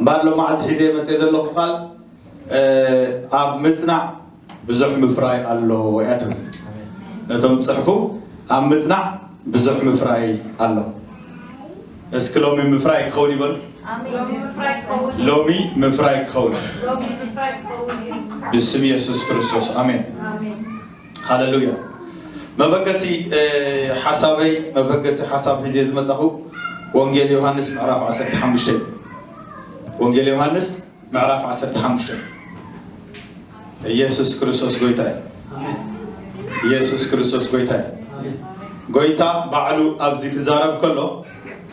እምበኣር ሎማዓልቲ ሒዘ መፅእ ዘለኹ ቃል ኣብ ምፅናዕ ብዙሕ ምፍራይ ኣሎ እያ ትብል። ነቶም ትፅሕፉ ኣብ ምፅናዕ ብዙሕ ምፍራይ ኣሎ። እስኪ ሎሚ ምፍራይ ክኸውን ይበሉ። ሎሚ ምፍራይ ክኸውን ብስም የሱስ ክርስቶስ ኣሜን። ሃለሉያ። መበገሲ ሓሳበይ መበገሲ ሓሳብ ሒዘ ዝመፃኹ ወንጌል ዮሃንስ ምዕራፍ ዓሰርተ ሓሙሽተ እዩ። ወንጌል ዮሃንስ ምዕራፍ ዓሰርተ ሓሙሽተ። ኢየሱስ ክርስቶስ ጎይታ እዩ። ኢየሱስ ክርስቶስ ጎይታ እዩ። ጎይታ ባዕሉ ኣብዚ ክዛረብ ከሎ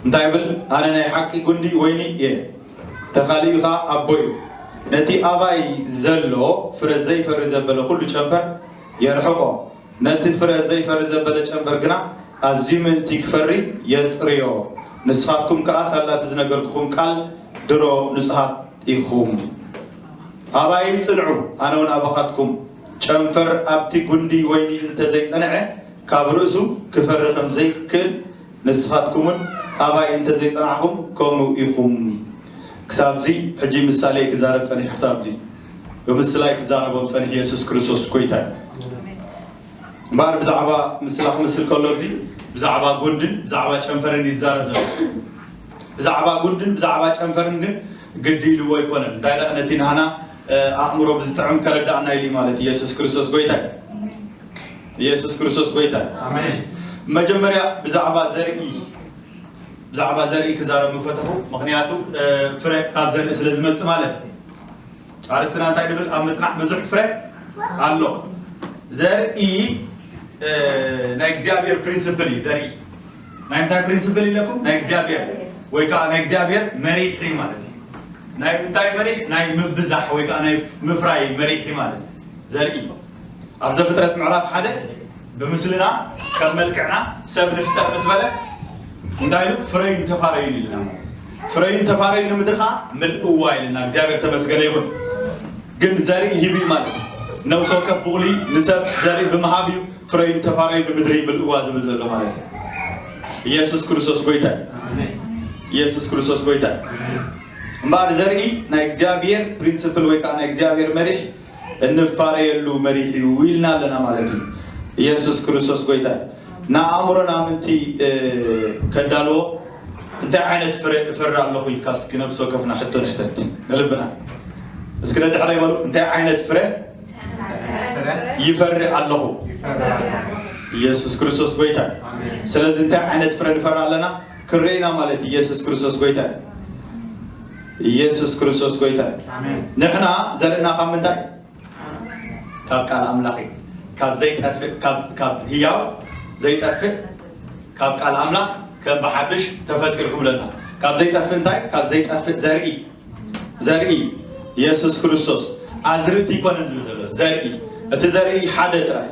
እንታይ ይብል? ኣነ ናይ ሓቂ ጉንዲ ወይኒ እየ፣ ተኻሊኡ ኸዓ ኣቦ እዩ። ነቲ ኣባይ ዘሎ ፍረ ዘይፈሪ ዘበለ ኩሉ ጨንፈር የርሕቖ፣ ነቲ ፍረ ዘይፈሪ ዘበለ ጨንፈር ግና ኣዝዩ ምእንቲ ክፈሪ የጽርዮ። ንስኻትኩም ከኣ ሳላ እቲ ዝነገርኩኹም ቃል ድሮ ንጹሃት ኢኹም። ኣባይ ጽንዑ፣ ኣነ እውን ኣባኻትኩም። ጨንፈር ኣብቲ ጉንዲ ወይኒ እንተ ዘይጸንዐ፣ ካብ ርእሱ ክፈሪ ከም ዘይክእል፣ ንስኻትኩምን ኣባይ እንተ ዘይጸናዕኹም ከምኡ ኢኹም። ክሳብዚ ሕጂ ምሳሌ ክዛረብ ጸኒሑ፣ ክሳብዚ ብምስላይ ክዛረቦም ጸኒሑ የሱስ ክርስቶስ ጎይታ እዩ። እምበኣር ብዛዕባ ምስላ ክምስል ከሎ፣ እዚ ብዛዕባ ጉንድን ብዛዕባ ጨንፈርን ይዛረብ ዘሎ። ብዛዕባ ጉንድን ብዛዕባ ጨንፈርን ግን ግዲ ኢልዎ ኣይኮነን። እንታይ ደኣ፣ ነቲ ናህና ኣእምሮ ብዝጥዕም ከረዳእና ኢሉ ማለት እዩ። ኢየሱስ ክርስቶስ ጎይታ እዩ። ኢየሱስ ክርስቶስ ጎይታ እዩ። ኣሜን። መጀመርያ ብዛዕባ ዘርኢ ብዛዕባ ዘርኢ ክዛረብ ምፈተኹ፣ ምኽንያቱ ፍረ ካብ ዘርኢ ስለ ዝመጽእ ማለት እዩ። ኣርእስትና እንታይ ንብል? ኣብ ምጽናዕ ብዙሕ ፍረ ኣሎ። ዘርኢ ናይ እግዚኣብሔር ፕሪንስፕል እዩ። ዘርኢ ናይ እንታይ ፕሪንስፕል ኢለኩም? ናይ እግዚኣብሔር ወይ ከዓ ናይ እግዚኣብሔር መሪሕ እዩ ማለት እዩ። ናይ ምንታይ መሪሕ? ናይ ምብዛሕ ወይ ከዓ ናይ ምፍራይ መሪሕ እዩ ማለት እዩ። ዘርኢ ኣብ ዘፍጥረት ምዕራፍ ሓደ ብምስልና ከም መልክዕና ሰብ ንፍጠር ምስ በለ እንታይ ኢሉ? ፍረዩን ተፋረዩን ኢልና ማለት እዩ። ፍረዩን ተፋረዩን ንምድሪ ከዓ ምልእዋ ኢልና እግዚኣብሔር ተመስገነ ይኹን። ግን ዘርኢ ሂቡ እዩ ማለት እዩ። ነብሲ ወከፍ ብቑሊ ንሰብ ዘርኢ ብምሃብ እዩ ፍረዩን ተፋረዩን ንምድሪ ምልእዋ ዝብል ዘሎ ማለት እዩ። ኢየሱስ ክርስቶስ ጎይታ እዩ። ኢየሱስ ክርስቶስ ጎይታ እዩ። እምበኣር ዘርኢ ናይ እግዚኣብሔር ፕሪንስፕል ወይ ከዓ ናይ እግዚኣብሔር መሪሕ እንፋረየሉ መሪሕ እዩ ኢልና ኣለና ማለት እዩ። ኢየሱስ ክርስቶስ ጎይታ እዩ። ንኣእምሮና ምንቲ ከዳልዎ እንታይ ዓይነት ፍረ እፈሪ ኣለኹ ኢልካ እስኪ ነብሲ ወከፍና ሕቶ ንሕተት ንልብና። እስኪ ደድሕረ ይበሉ እንታይ ዓይነት ፍረ ይፈሪ ኣለኹ። ኢየሱስ ክርስቶስ ጎይታ እዩ። ስለዚ እንታይ ዓይነት ፍረ ንፈሪ ኣለና ክርኢና ማለት ኢየሱስ ክርስቶስ ጎይታ እዩ። ኢየሱስ ክርስቶስ ጎይታ እዩ። ንሕና ዘርእና ካብ ምንታይ? ካብ ቃል ኣምላኽ እዩ። ካብ ዘይጠፍእ ካብ ህያው ዘይጠፍእ ካብ ቃል ኣምላኽ ከም ብሓድሽ ተፈጢርኩም ኣለና። ካብ ዘይጠፍእ እንታይ? ካብ ዘይጠፍእ ዘርኢ ዘርኢ ኢየሱስ ክርስቶስ ኣዝርእቲ ይኮነን ዝብል ዘሎ ዘርኢ። እቲ ዘርኢ ሓደ ጥራይ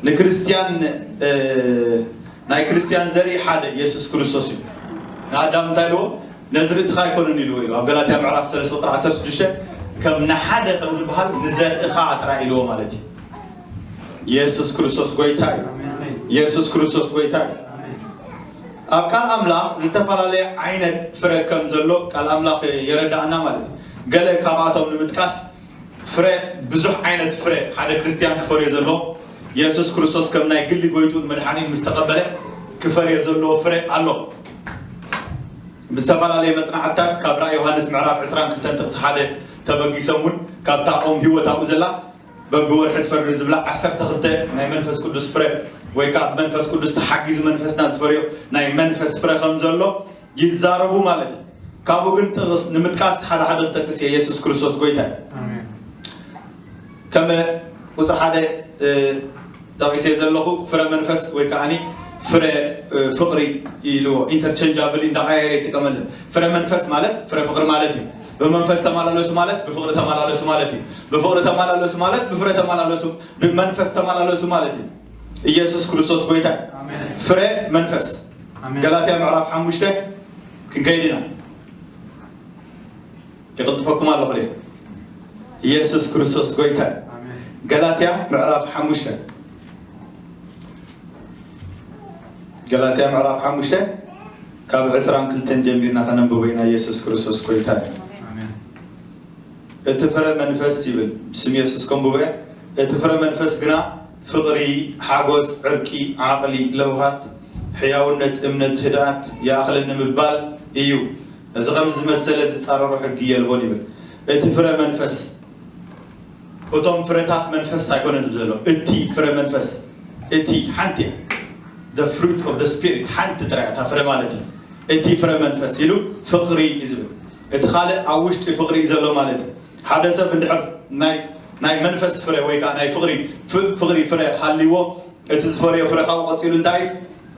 ንክርስትያን ናይ ክርስትያን ዘርኢ ሓደ ኢየሱስ ክርስቶስ እዩ። ንኣዳም እንታይ ኢልዎ? ነዝርእትኻ ኣይኮነን ኢልዎ እዩ። ኣብ ገላትያ ምዕራፍ ሰለስተ ቁጥሪ ዓሰርተ ሽዱሽተ ከም ንሓደ ከም ዝበሃል ንዘርእኻ ጥራይ ኢልዎ ማለት እዩ። ኢየሱስ ክርስቶስ ጎይታ እዩ። ኢየሱስ ክርስቶስ ጎይታ እዩ። ኣብ ቃል ኣምላኽ ዝተፈላለየ ዓይነት ፍረ ከም ዘሎ ቃል ኣምላኽ የረዳእና ማለት እዩ። ገለ ካብኣቶም ንምጥቃስ ፍረ ብዙሕ ዓይነት ፍረ ሓደ ክርስትያን ክፈርዮ ዘለዎ የሱስ ክርስቶስ ከም ናይ ግሊ ጎይቱን መድሓኒን ምስ ተቐበለ ክፈርዮ ዘለዎ ፍረ ኣሎ። ብዝተፈላለየ መጽናዕትታት ካብ ራእይ ዮሃንስ ምዕራፍ ዕስራን ክልተን ጥቕሲ ሓደ ተበጊሶም እውን ካብታ ኦም ህይወት ኣብኡ ዘላ በብወርሒ ትፈሪ ዝብላ ዓሰርተ ክልተ ናይ መንፈስ ቅዱስ ፍረ ወይ ከዓ ብመንፈስ ቅዱስ ተሓጊዙ መንፈስና ዝፈርዮ ናይ መንፈስ ፍረ ከም ዘሎ ይዛረቡ ማለት እዩ። ካብኡ ግን ጥቕስ ንምጥቃስ ሓደ ሓደ ክጠቅስ እየ። የሱስ ክርስቶስ ጎይታ እዩ። ከም ቁፅሪ ሓደ ጠቂሰ ዘለኹ ፍረ መንፈስ ወይ ከዓ ፍረ ፍቅሪ ኢልዎ ኢንተርቸንጃብል እንዳቀያየረ ይጥቀመለን። ፍረ መንፈስ ማለት ፍረ ፍቅሪ ማለት እዩ። ብመንፈስ ተመላለሱ ማለት ብፍቅሪ ተመላለሱ ማለት እዩ። ብፍቅሪ ተመላለሱ ማለት ብፍረ ተመላለሱ ብመንፈስ ተመላለሱ ማለት እዩ። ኢየሱስ ክርስቶስ ጎይታ እዩ። ፍረ መንፈስ ገላትያ ምዕራፍ ሓሙሽተ ክንከይድ ኢና። ይቕልጥፈኩም ኣለኹ ደ ኢየሱስ ክርስቶስ ጎይታ እዩ። ገላትያ ምዕራፍ ሓሙሽተ ገላትያ ምዕራፍ ሓሙሽተ ካብ ዕስራን ክልተን ጀሚርና ከነንብቦ ኢና። ኢየሱስ ክርስቶስ ጎይታ እዩ። እቲ ፍረ መንፈስ ይብል ብስም የሱስ ከንብቦ እየ። እቲ ፍረ መንፈስ ግና ፍቕሪ፣ ሓጎስ፣ ዕርቂ፣ ዓቕሊ፣ ለውሃት፣ ሕያውነት፣ እምነት፣ ህድኣት፣ ይኣኽለኒ ምባል እዩ። እዚ ከምዚ ዝመሰለ ዝጻረሮ ሕጊ የልቦን ይብል። እቲ ፍረ መንፈስ እቶም ፍረታት መንፈስ ኣይኮነን ዝብል ዘሎ፣ እቲ ፍረ መንፈስ፣ እቲ ሓንቲ እያ። The fruit of the spirit ሓንቲ ጥራይ እያ እታ ፍረ ማለት እዩ። እቲ ፍረ መንፈስ ኢሉ ፍቕሪ እዩ ዝብል። እቲ ካልእ ኣብ ውሽጢ ፍቕሪ እዩ ዘሎ ማለት እዩ። ሓደ ሰብ እንድሕር ናይ ናይ መንፈስ ፍረ ወይ ከዓ ናይ ፍቕሪ ፍ- ፍቕሪ ፍረ ሃልይዎ፣ እቲ ዝፈርዮ ፍረ ካብኡ ቀፂሉ እንታይ እዩ?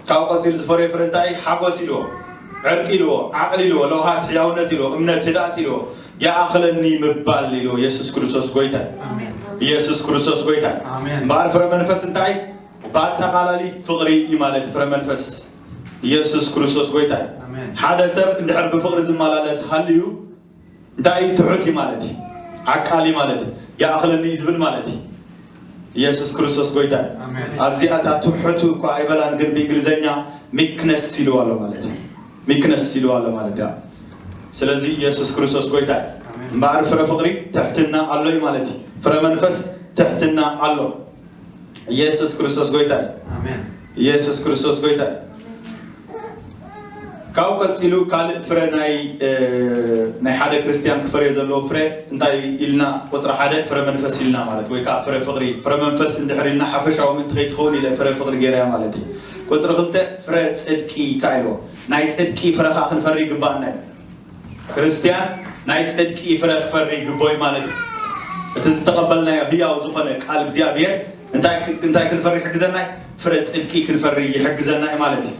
ካብኡ ቀፂሉ ዝፈርዮ ፍረ እንታይ እዩ? ሓጎስ ኢልዎ፣ ዕርቂ ኢልዎ፣ ዓቕሊ ኢልዎ፣ ለውሃት ሕያውነት ኢልዎ፣ እምነት ህድኣት ኢልዎ፣ ይኣኽለኒ ምባል ኢልዎ። ኢየሱስ ክርስቶስ ጎይታ እዩ። ኢየሱስ ክርስቶስ ጎይታ እዩ። እምበኣር ፍረ መንፈስ እንታይ እዩ? ብኣጠቓላሊ ፍቕሪ እዩ ማለት ፍረ መንፈስ። ኢየሱስ ክርስቶስ ጎይታ እዩ። ሓደ ሰብ እንድሕር ብፍቕሪ ዝመላለስ ሃልዩ እንታይ እዩ? ትሑት እዩ ማለት እዩ። ዓቃሊ ማለት እዩ። ይኣኽለኒ እዩ ዝብል ማለት እዩ። ኢየሱስ ክርስቶስ ጎይታ እዩ። ኣብዚኣ እታ ትሑት እኳ ኣይበላን፣ ግን ብእንግሊዘኛ ሚክነስ ኢልዋ ኣሎ ማለት እዩ። ሚክነስ ኢልዋ ኣሎ ማለት እዩ። ስለዚ ኢየሱስ ክርስቶስ ጎይታ እዩ። እምበኣር ፍረ ፍቕሪ ትሕትና ኣሎ እዩ ማለት እዩ። ፍረ መንፈስ ትሕትና ኣሎ። ኢየሱስ ክርስቶስ ጎይታ እዩ። ኢየሱስ ክርስቶስ ጎይታ እዩ። ካብኡ ቀፂሉ ካልእ ፍረ ናይ ናይ ሓደ ክርስትያን ክፈርዮ ዘለዎ ፍረ እንታይ ኢልና? ቁፅሪ ሓደ ፍረ መንፈስ ኢልና ማለት ወይ ከዓ ፍረ ፍቕሪ። ፍረ መንፈስ እንድሕር ኢልና ሓፈሻዊ ምእንቲ ከይትኸውን ኢለ ፍረ ፍቕሪ ገይረያ ማለት እዩ። ቁፅሪ ክልተ ፍረ ፅድቂ ከዓ ኢልዎ። ናይ ፅድቂ ፍረ ከዓ ክንፈሪ ይግባኣና እዩ። ክርስትያን ናይ ጽድቂ ፍረ ክፈሪ ይግቦ እዩ ማለት እዩ። እቲ ዝተቐበልናዮ ህያው ዝኾነ ቃል እግዚኣብሔር እንታይ ክ- እንታይ ክንፈሪ ይሕግዘና እዩ? ፍረ ጽድቂ ክንፈሪ ይሕግዘና እዩ ማለት እዩ።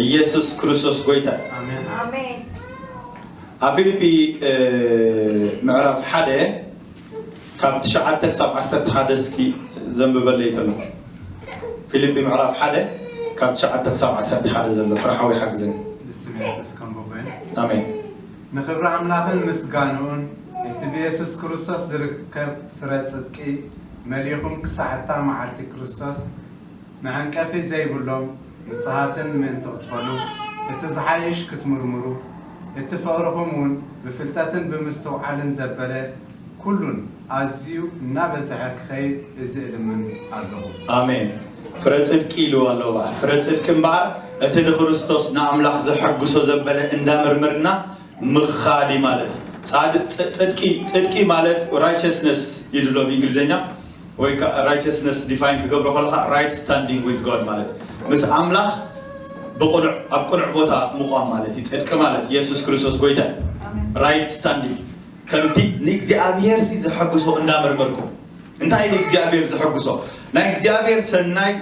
ኢየሱስ ክርስቶስ ጎይታ እዩ። ኣብ ፊልጲ ምዕራፍ ሓደ ካብ ትሽዓተ ክሳብ ዓሰርተ ሓደ እስኪ ዘንብበለይ ተሎ። ፊልጲ ምዕራፍ ሓደ ካብ ትሽዓተ ክሳብ ዓሰርተ ሓደ ዘሎ ፍርሓዊ ሓግዘን። ብስም የሱስ ከም ብኹን ኣሜን። ንኽብሪ ኣምላኽን ምስጋንኡን እቲ ብየሱስ ክርስቶስ ዝርከብ ፍረ ጽድቂ መሊኹም ክሳዕ እታ መዓልቲ ክርስቶስ መዐንቀፊ ዘይብሎም ንጹሃትን ምእንቲ ክትኾኑ እቲ ዝሓይሽ ክትምርምሩ እቲ ፍቕርኹም እውን ብፍልጠትን ብምስትውዓልን ዘበለ ኩሉን ኣዝዩ እናበዝሐ ክኸይድ እዚ እልምን ኣለኹ። ኣሜን። ፍረ ጽድቂ ኢሉ ኣሎ። ፍረ ጽድቂ እምበኣር እቲ ንክርስቶስ ንኣምላኽ ዘሐጉሶ ዘበለ እንዳመርመርና ምኻድ እዩ ማለት እዩ። ጻድ- ጽ- ጽድቂ ጽድቂ ማለት ራይቸስነስ ይድሎ ብእንግሊዝኛ ወይ ከዓ ራይቸስነስ ዲፋይን ክገብሮ ከለካ ራይት ስታንዲንግ ዊዝ ጎድ ማለት እዩ። ምስ ኣምላኽ ብቕኑዕ ኣብ ቅኑዕ ቦታ ምቋም ማለት እዩ። ጽድቂ ማለት ኢየሱስ ክርስቶስ ጎይታ ራይት ስታንዲንግ ከምቲ ንእግዚኣብሔር ሲ ዘሐግሶ እንዳመርመርኩም እንታይ ንእግዚኣብሔር ዘሐግሶ ናይ እግዚኣብሔር ሰናይ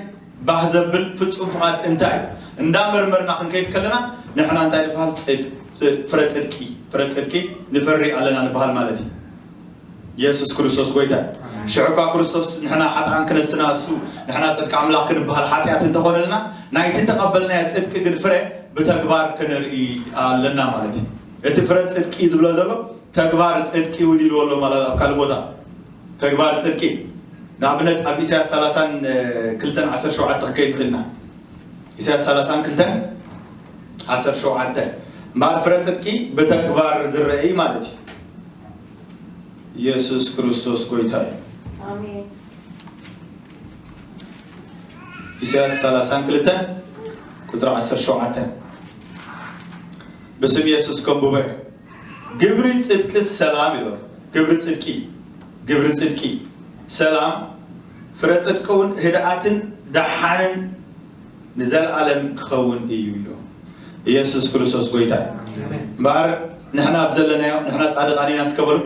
ባህ ዘብል ፍጹም ፍቓድ እንታይ እዩ? እንዳመርመርና ክንከይድ ከለና ንሕና እንታይ ንበሃል? ጽድ- ጽ- ፍረ ጽድቂ ፍረ ጽድቂ ንፈሪ ኣለና ንበሃል ማለት እዩ። ኢየሱስ ክርስቶስ ጎይታ እዩ። ሽዑ እኳ ክርስቶስ ንሕና ሓጥኣን ክነስና እሱ ንሕና ጽድቂ ኣምላኽ ክንበሃል ሓጢኣት እንተኾነልና ናይቲ ተቐበልናዮ ጽድቂ ግን ፍረ ብተግባር ክነርኢ ኣለና ማለት እዩ። እቲ ፍረ ጽድቂ ዝብሎ ዘሎ ተግባር ጽድቂ እውን ኢልዎ ኣሎ ማለት ኣብ ካልእ ቦታ ተግባር ጽድቂ ንኣብነት ኣብ ኢሳያስ ሰላሳን ክልተን ዓሰርተ ሸውዓተ ክከይድ ንኽእልና ኢሳያስ ሰላሳን ክልተን ዓሰርተ ሸውዓተ እምበኣር ፍረ ጽድቂ ብተግባር ዝረአ እዩ ማለት እዩ። ኢየሱስ ክርስቶስ ጎይታ እዩ። ኣሜን። ኢሳያስ ሰላሳን ክልተን ቁጽሪ ዓሰርተ ሸውዓተ ብስም ኢየሱስ ከንብቦ እየ። ግብሪ ጽድቂ ሰላም ይበል። ግብሪ ጽድቂ ግብሪ ጽድቂ ሰላም ፍረ ጽድቂ እውን ህድኣትን ደሓንን ንዘለኣለም ክኸውን እዩ ኢሉ። ኢየሱስ ክርስቶስ ጎይታ እዩ። እምበኣር ንሕና ኣብ ዘለናዮ ንሕና ጻድቃን ኢና እስከ በሉ።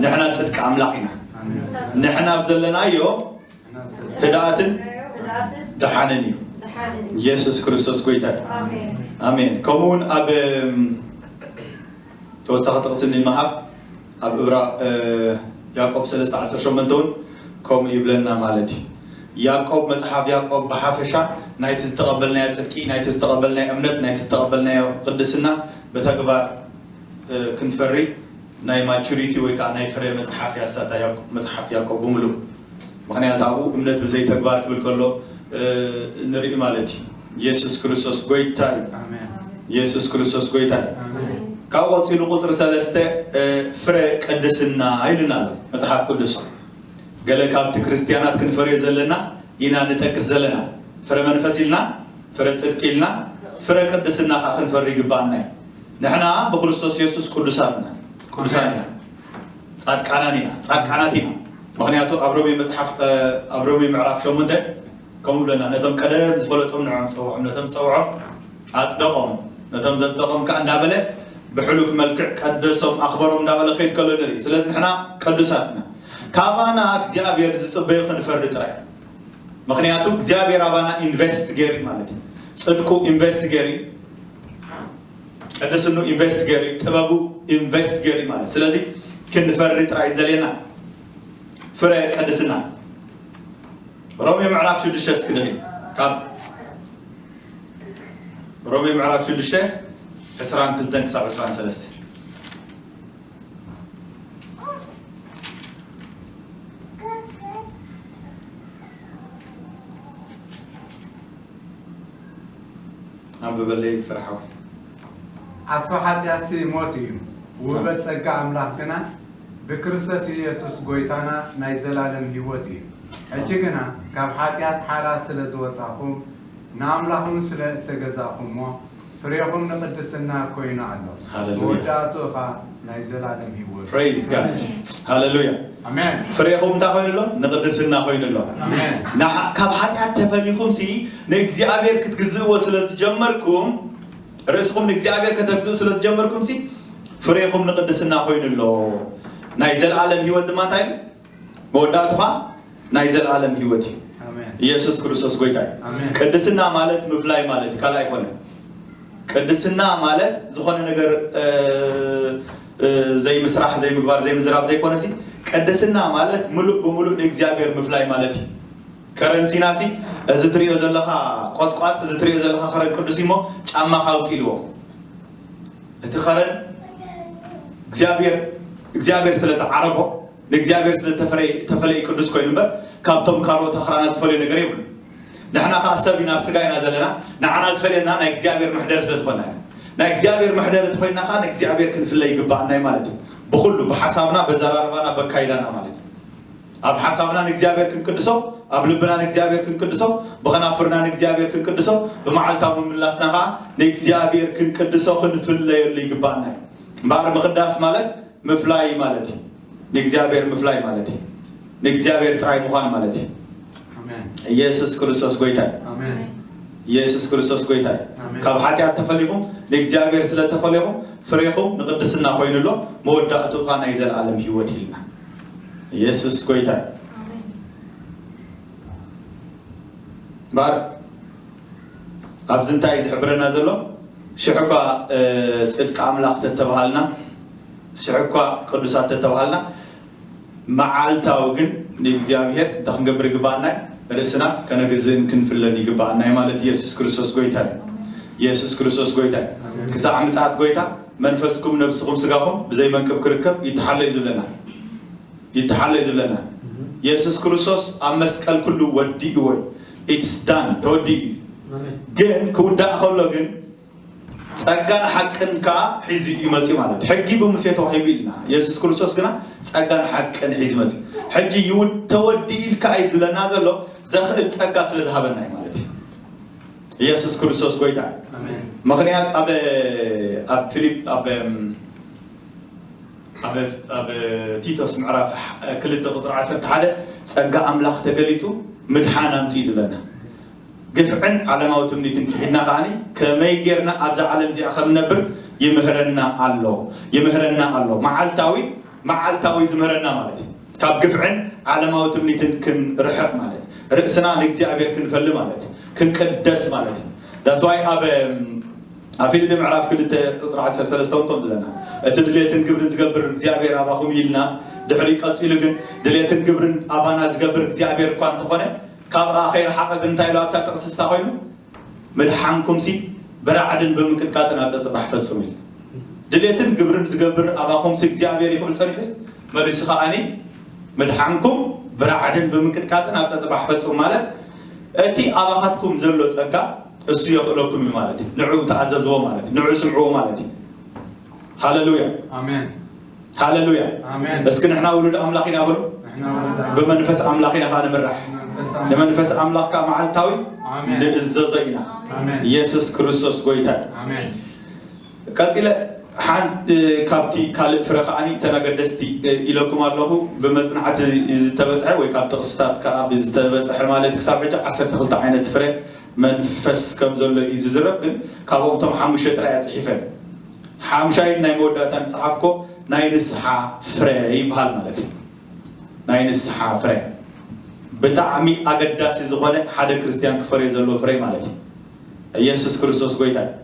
ንሕና ጽድቂ ኣምላኽ ኢና። ንሕና ኣብ ዘለናዮ ህድኣትን ደሓንን እዩ። ኢየሱስ ክርስቶስ ጎይታ እዩ። ኣሜን። ከምኡ እውን ኣብ ተወሳኺ ጥቕሲ ንምሃብ ኣብ እብራ ያዕቆብ ሰለስተ ዓሰርተ ሸሞንተ እውን ከምኡ ይብለና ማለት እዩ። ያዕቆብ መጽሓፍ ያዕቆብ ብሓፈሻ ናይቲ ዝተቐበልናዮ ጽድቂ ናይቲ ዝተቐበልናዮ እምነት ናይቲ ዝተቐበልናዮ ቅድስና ብተግባር ክንፈሪ ናይ ማቹሪቲ ወይ ከዓ ናይ ፍረ መጽሓፍ ያሳታ መጽሓፍ ያዕቆብ ብምሉእ ምክንያት ኣብኡ እምነት ብዘይ ተግባር ክብል ከሎ ንርኢ ማለት እዩ። ኢየሱስ ክርስቶስ ጎይታ እዩ። ኢየሱስ ክርስቶስ ጎይታ እዩ። ካብኡ ቀጺሉ ቁጽሪ ሰለስተ ፍረ ቅድስና ኢሉና ኣሎ መጽሓፍ ቅዱስ። ገለ ካብቲ ክርስትያናት ክንፈርዮ ዘለና ኢና ንጠቅስ ዘለና። ፍረ መንፈስ ኢልና፣ ፍረ ጽድቂ ኢልና፣ ፍረ ቅድስና ከዓ ክንፈሪ ይግባኣና እዩ። ንሕና ብክርስቶስ የሱስ ቅዱሳት ኢና፣ ቅዱሳን ኢና፣ ጻድቃናን ኢና፣ ጻድቃናት ኢና። ምክንያቱ ኣብ ሮሜ መጽሓፍ ኣብ ሮሜ ምዕራፍ ሸሞንተ ከምኡ ብለና፣ ነቶም ቀደም ዝፈለጦም ንዕኦም ጸውዖም፣ ነቶም ዝጸውዖም ኣጽደቖም፣ ነቶም ዘጽደቖም ከኣ እንዳበለ ብሕሉፍ መልክዕ ቀደሶም ኣኽበሮም እንዳበለ ከይድ ከሎ ንርኢ። ስለዚ ንሕና ቅዱሳት ኢና። ካባና እግዚኣብሔር ዝጽበዮ ክንፈሪ ጥራይ። ምክንያቱ እግዚኣብሔር ኣባና ኢንቨስት ገይሩ ማለት እዩ። ጽድቁ ኢንቨስት ገይሩ፣ ቅድስኑ ኢንቨስት ገይሩ፣ ጥበቡ ኢንቨስት ገይሩ ማለት። ስለዚ ክንፈሪ ጥራይ ዘሌና ፍረ ቅድስና። ሮሜ ምዕራፍ ሽዱሽተ እስኪ ንርኢ። ካብ ሮሜ ምዕራፍ ሽዱሽተ ዕስራን ክልተን ክሳብ ዕስራን ሰለስተ። ኣንብበለይ ፍርሓዊ። ዓስቢ ሓጢኣትሲ ሞት እዩ፣ ውህበት ጸጋ ኣምላኽ ግና ብክርስቶስ ኢየሱስ ጐይታና ናይ ዘላለም ህይወት እዩ። ሕጂ ግና ካብ ሓጢኣት ሓራ ስለ ዝወጻኹም ንኣምላኽውን ስለ እተገዛእኹምዎ ፍሬኹም ንቕድስና ኮይኑ ኣሎ። ሃሌሉያ። መወዳእትኡ ኸኣ ናይ ዘላለም ህይወት። Praise God። ሃሌሉያ። ኣሜን። ፍሬኹም እንታይ ኮይኑ ኣሎ? ንቕድስና ኮይኑ ኣሎ። ኣሜን። ንሓ-፣ ካብ ሓጢኣት ተፈሊኹም ሲ ንእግዚኣብሔር ክትግዝእዎ ስለ ዝጀመርኩም፣ ርእስኹም ንእግዚኣብሔር ከተግዝኡ ስለ ዝጀመርኩም ሲ ፍሬኹም ንቕድስና ኮይኑ ኣሎ። ናይ ዘለኣለም ህይወት ድማ እንታይ እዩ? መወዳእትኻ ናይ ዘለኣለም ህይወት እዩ። ኣሜን። ኢየሱስ ክርስቶስ ጎይታ እዩ። ኣሜን። ቅድስና ማለት ምፍላይ ማለት እዩ፣ ካልእ ኣይኮነን። ቅድስና ማለት ዝኾነ ነገር፣ እ፣ እ፣ ዘይምስራሕ፣ ዘይምግባር፣ ዘይምዝራብ ዘይኮነሲ፣ ቅድስና ማለት ምሉእ ብምሉእ ንእግዚኣብሔር ምፍላይ ማለት እዩ። ከረን ሲናሲ፣ እዚ ትሪኦ ዘለኻ ቆጥቋጥ፣ እዚ ትሪኦ ዘለኻ ከረን ቅዱስ እዩ እሞ ጫማኻ ኣውፅእ ኢልዎ። እቲ ኸረን እግዚኣብሔር፣ እግዚኣብሔር ስለ ዝዓረፎ፣ ንእግዚኣብሔር ስለ ተፈለየ፣ ተፈለየ ቅዱስ ኮይኑ እምበር፣ ካብቶም ካልኦት ኣኽራናት ዝፈልዮ ነገር የብሉ። ንሕና ኸዓ ሰብ ኢና፣ ኣብ ስጋ ኢና ዘለና። ንዓና ዝፈልየና ናይ እግዚኣብሔር መሕደሪ ስለ ዝኾንና ኢና። ናይ እግዚኣብሔር መሕደሪ እንተኾይንና ኸዓ ንእግዚኣብሔር ክንፍለ ይግባኣና እዩ ማለት እዩ። ብኹሉ፣ ብሓሳብና፣ በዘራርባና፣ በካይዳና ማለት እዩ። ኣብ ሓሳብና ንእግዚኣብሔር ክንቅድሶ፣ ኣብ ልብና ንእግዚኣብሔር ክንቅድሶ፣ ብኸናፍርና ንእግዚኣብሔር ክንቅድሶ፣ ብመዓልታዊ ምምላስና ኸዓ ንእግዚኣብሔር ክንቅድሶ፣ ክንፍለየሉ ይግባኣና እዩ። እምበኣር ምቕዳስ ማለት ምፍላይ ማለት እዩ። ንእግዚኣብሔር ምፍላይ ማለት እዩ። ንእግዚኣብሔር ጥራይ ምዃን ማለት እዩ። ኣሜን። ኢየሱስ ክርስቶስ ጎይታ እዩ። ኣሜን። ኢየሱስ ክርስቶስ ጎይታ እዩ። ኣሜን። ካብ ሓጢኣት ተፈሊኹም ንእግዚኣብሔር ስለ ተፈለኹም ፍሬኹም ንቕድስና ኮይኑ ኣሎ፣ መወዳእትኡ ኸዓ ናይ ዘለኣለም ህይወት ኢልና። ኢየሱስ ጎይታ እዩ። ኣሜን። እምበኣር ኣብዚ እንታይ እዩ ዝሕብረና ዘሎ? ሽሕ እኳ፣ እ፣ ጽድቂ ኣምላኽ ተተባሃልና፣ ሽሕ እኳ ቅዱሳት ተተባሃልና፣ መዓልታዊ ግን ንእግዚኣብሔር እንታይ ክንገብር ይግባኣና እዩ? ርእስና ከነግዝእን ክንፍለን ይግባኣና እዩ ማለት ኢየሱስ ክርስቶስ ጎይታ እዩ። ኢየሱስ ክርስቶስ ጎይታ እዩ። ኣሜን። ክሳዕ ምጽኣት ጎይታ መንፈስኩም፣ ነብስኹም፣ ስጋኹም ብዘይ መንቅብ ክርከብ ይተሓሎ እዩ ዝብለና። ይተሓሎ እዩ ዝብለና። እህ። ኢየሱስ ክርስቶስ ኣብ መስቀል ኩሉ ወዲእዎ እዩ። It's done፣ ተወዲኡ እዩ። ኣሜን። ግን ክውዳእ ከሎ ግን ጸጋን ሓቅን ከኣ ሒዙ እዩ መጺኡ ማለት እዩ። ሕጊ ብሙሴ ተዋሂቡ ኢልና፣ ኢየሱስ ክርስቶስ ግና ጸጋን ሓቅን ሒዙ መጺኡ። ሕጂ ይውድ-፣ ተወዲኡ ኢልካ እዩ ዝብለና ዘሎ፣ ዘኽእል ጸጋ ስለ ዝሃበና እዩ ማለት እዩ። ኢየሱስ ክርስቶስ ጎይታ። ኣሜን። ምኽንያት ኣብ፣ ኣብ ፊልፕ-፣ ኣብ፣ ኣብ፣ ኣብ ቲቶስ ምዕራፍ ክልተ ቁጽሪ ዓሰርተ ሓደ ጸጋ ኣምላኽ ተገሊጹ ምድሓን ኣምጺኡ ዝብለና። ግፍዕን ዓለማዊ ትምኒትን ክሒድና ከኣኒ ከመይ ጌርና ኣብዛ ዓለም እዚኣ ከም ንነብር ይምህረና ኣሎ። ይምህረና ኣሎ። መዓልታዊ፣ መዓልታዊ ዝምህረና ማለት እዩ። ካብ ግፍዕን ዓለማዊ ትምኒትን ክንርሕቕ ማለት፣ ርእስና ንእግዚኣብሔር ክንፈሊ ማለት፣ ክንቅደስ ማለት እዩ። That's why ኣብ፣ ኣብ ፊልጲ ምዕራፍ ክልተ ቁጽሪ ዓሰርተ ሰለስተ እውን ከምኡ ዝብለና፣ "እቲ ድሌትን ግብርን ዝገብር እግዚኣብሔር ኣባኹም" ኢልና፣ ድሕሪ ቀጺሉ ግን፣ "ድሌትን ግብርን ኣባና ዝገብር እግዚኣብሔር እኳ እንተኾነ፣ ካብኣ ከይረሓቐ" ግን እንታይ ኢሉ ኣብታ ጥቕሲ እሳ ኮይኑ? "ምድሓንኩምሲ ብራዕድን ብምንቅጥቃጥን ኣብ ጸጽባሕ ፈጽሙ" ኢሉ። ድሌትን ግብርን ዝገብር ኣባኹምሲ እግዚኣብሔር እዩ ክብል ጸኒሑስ፣ መሊሱ ከኣኒ "ምድሓንኩም ብራዕድን ብምንቅጥቃጥን ኣብ ጸጽባሕ ፈጽሙ" ማለት፣ እቲ ኣባኻትኩም ዘሎ ጸጋ እሱ የኽእለኩም እዩ ማለት እዩ። ንዕኡ ተኣዘዝዎ ማለት እዩ። ንዕኡ ስምዕዎ ማለት እዩ። ሃለሉያ። ኣሜን። ሃለሉያ። ኣሜን። እስኪ ንሕና ውሉድ ኣምላኽ ኢና በሉ። ንሕና ወለዳ ብመንፈስ ኣምላኽ ኢና ከዓ ንምራሕ። መንፈስ ንመንፈስ ኣምላኽ ከዓ መዓልታዊ ኣሜን። ንእዘዞ ኢና። ኣሜን። ኢየሱስ ክርስቶስ ጎይታ እዩ። ኣሜን። ቀፂለ ሓንቲ ካብቲ ካልእ ፍረ ከዓኒ እተን ኣገደስቲ ኢለኩም ኣለኹ። ብመፅናዕቲ ዝተበፅሐ ወይ ካብ ጥቕስታት ከዓ ብዝተበፅሐ ማለት ክሳብ ሕጂ ዓሰርተ ክልተ ዓይነት ፍረ መንፈስ ከም ዘሎ እዩ ዝዝረብ። ግን ካብኦም እቶም ሓሙሽተ ጥራይ ኣፅሒፈ። ሓምሻይን ናይ መወዳእታን ዝፀሓፍኮ ናይ ንስሓ ፍረ ይበሃል ማለት እዩ። ናይ ንስሓ ፍረ ብጣዕሚ ኣገዳሲ ዝኾነ ሓደ ክርስትያን ክፈርዮ ዘለዎ ፍረ ማለት እዩ። ኢየሱስ ክርስቶስ ጎይታ እዩ።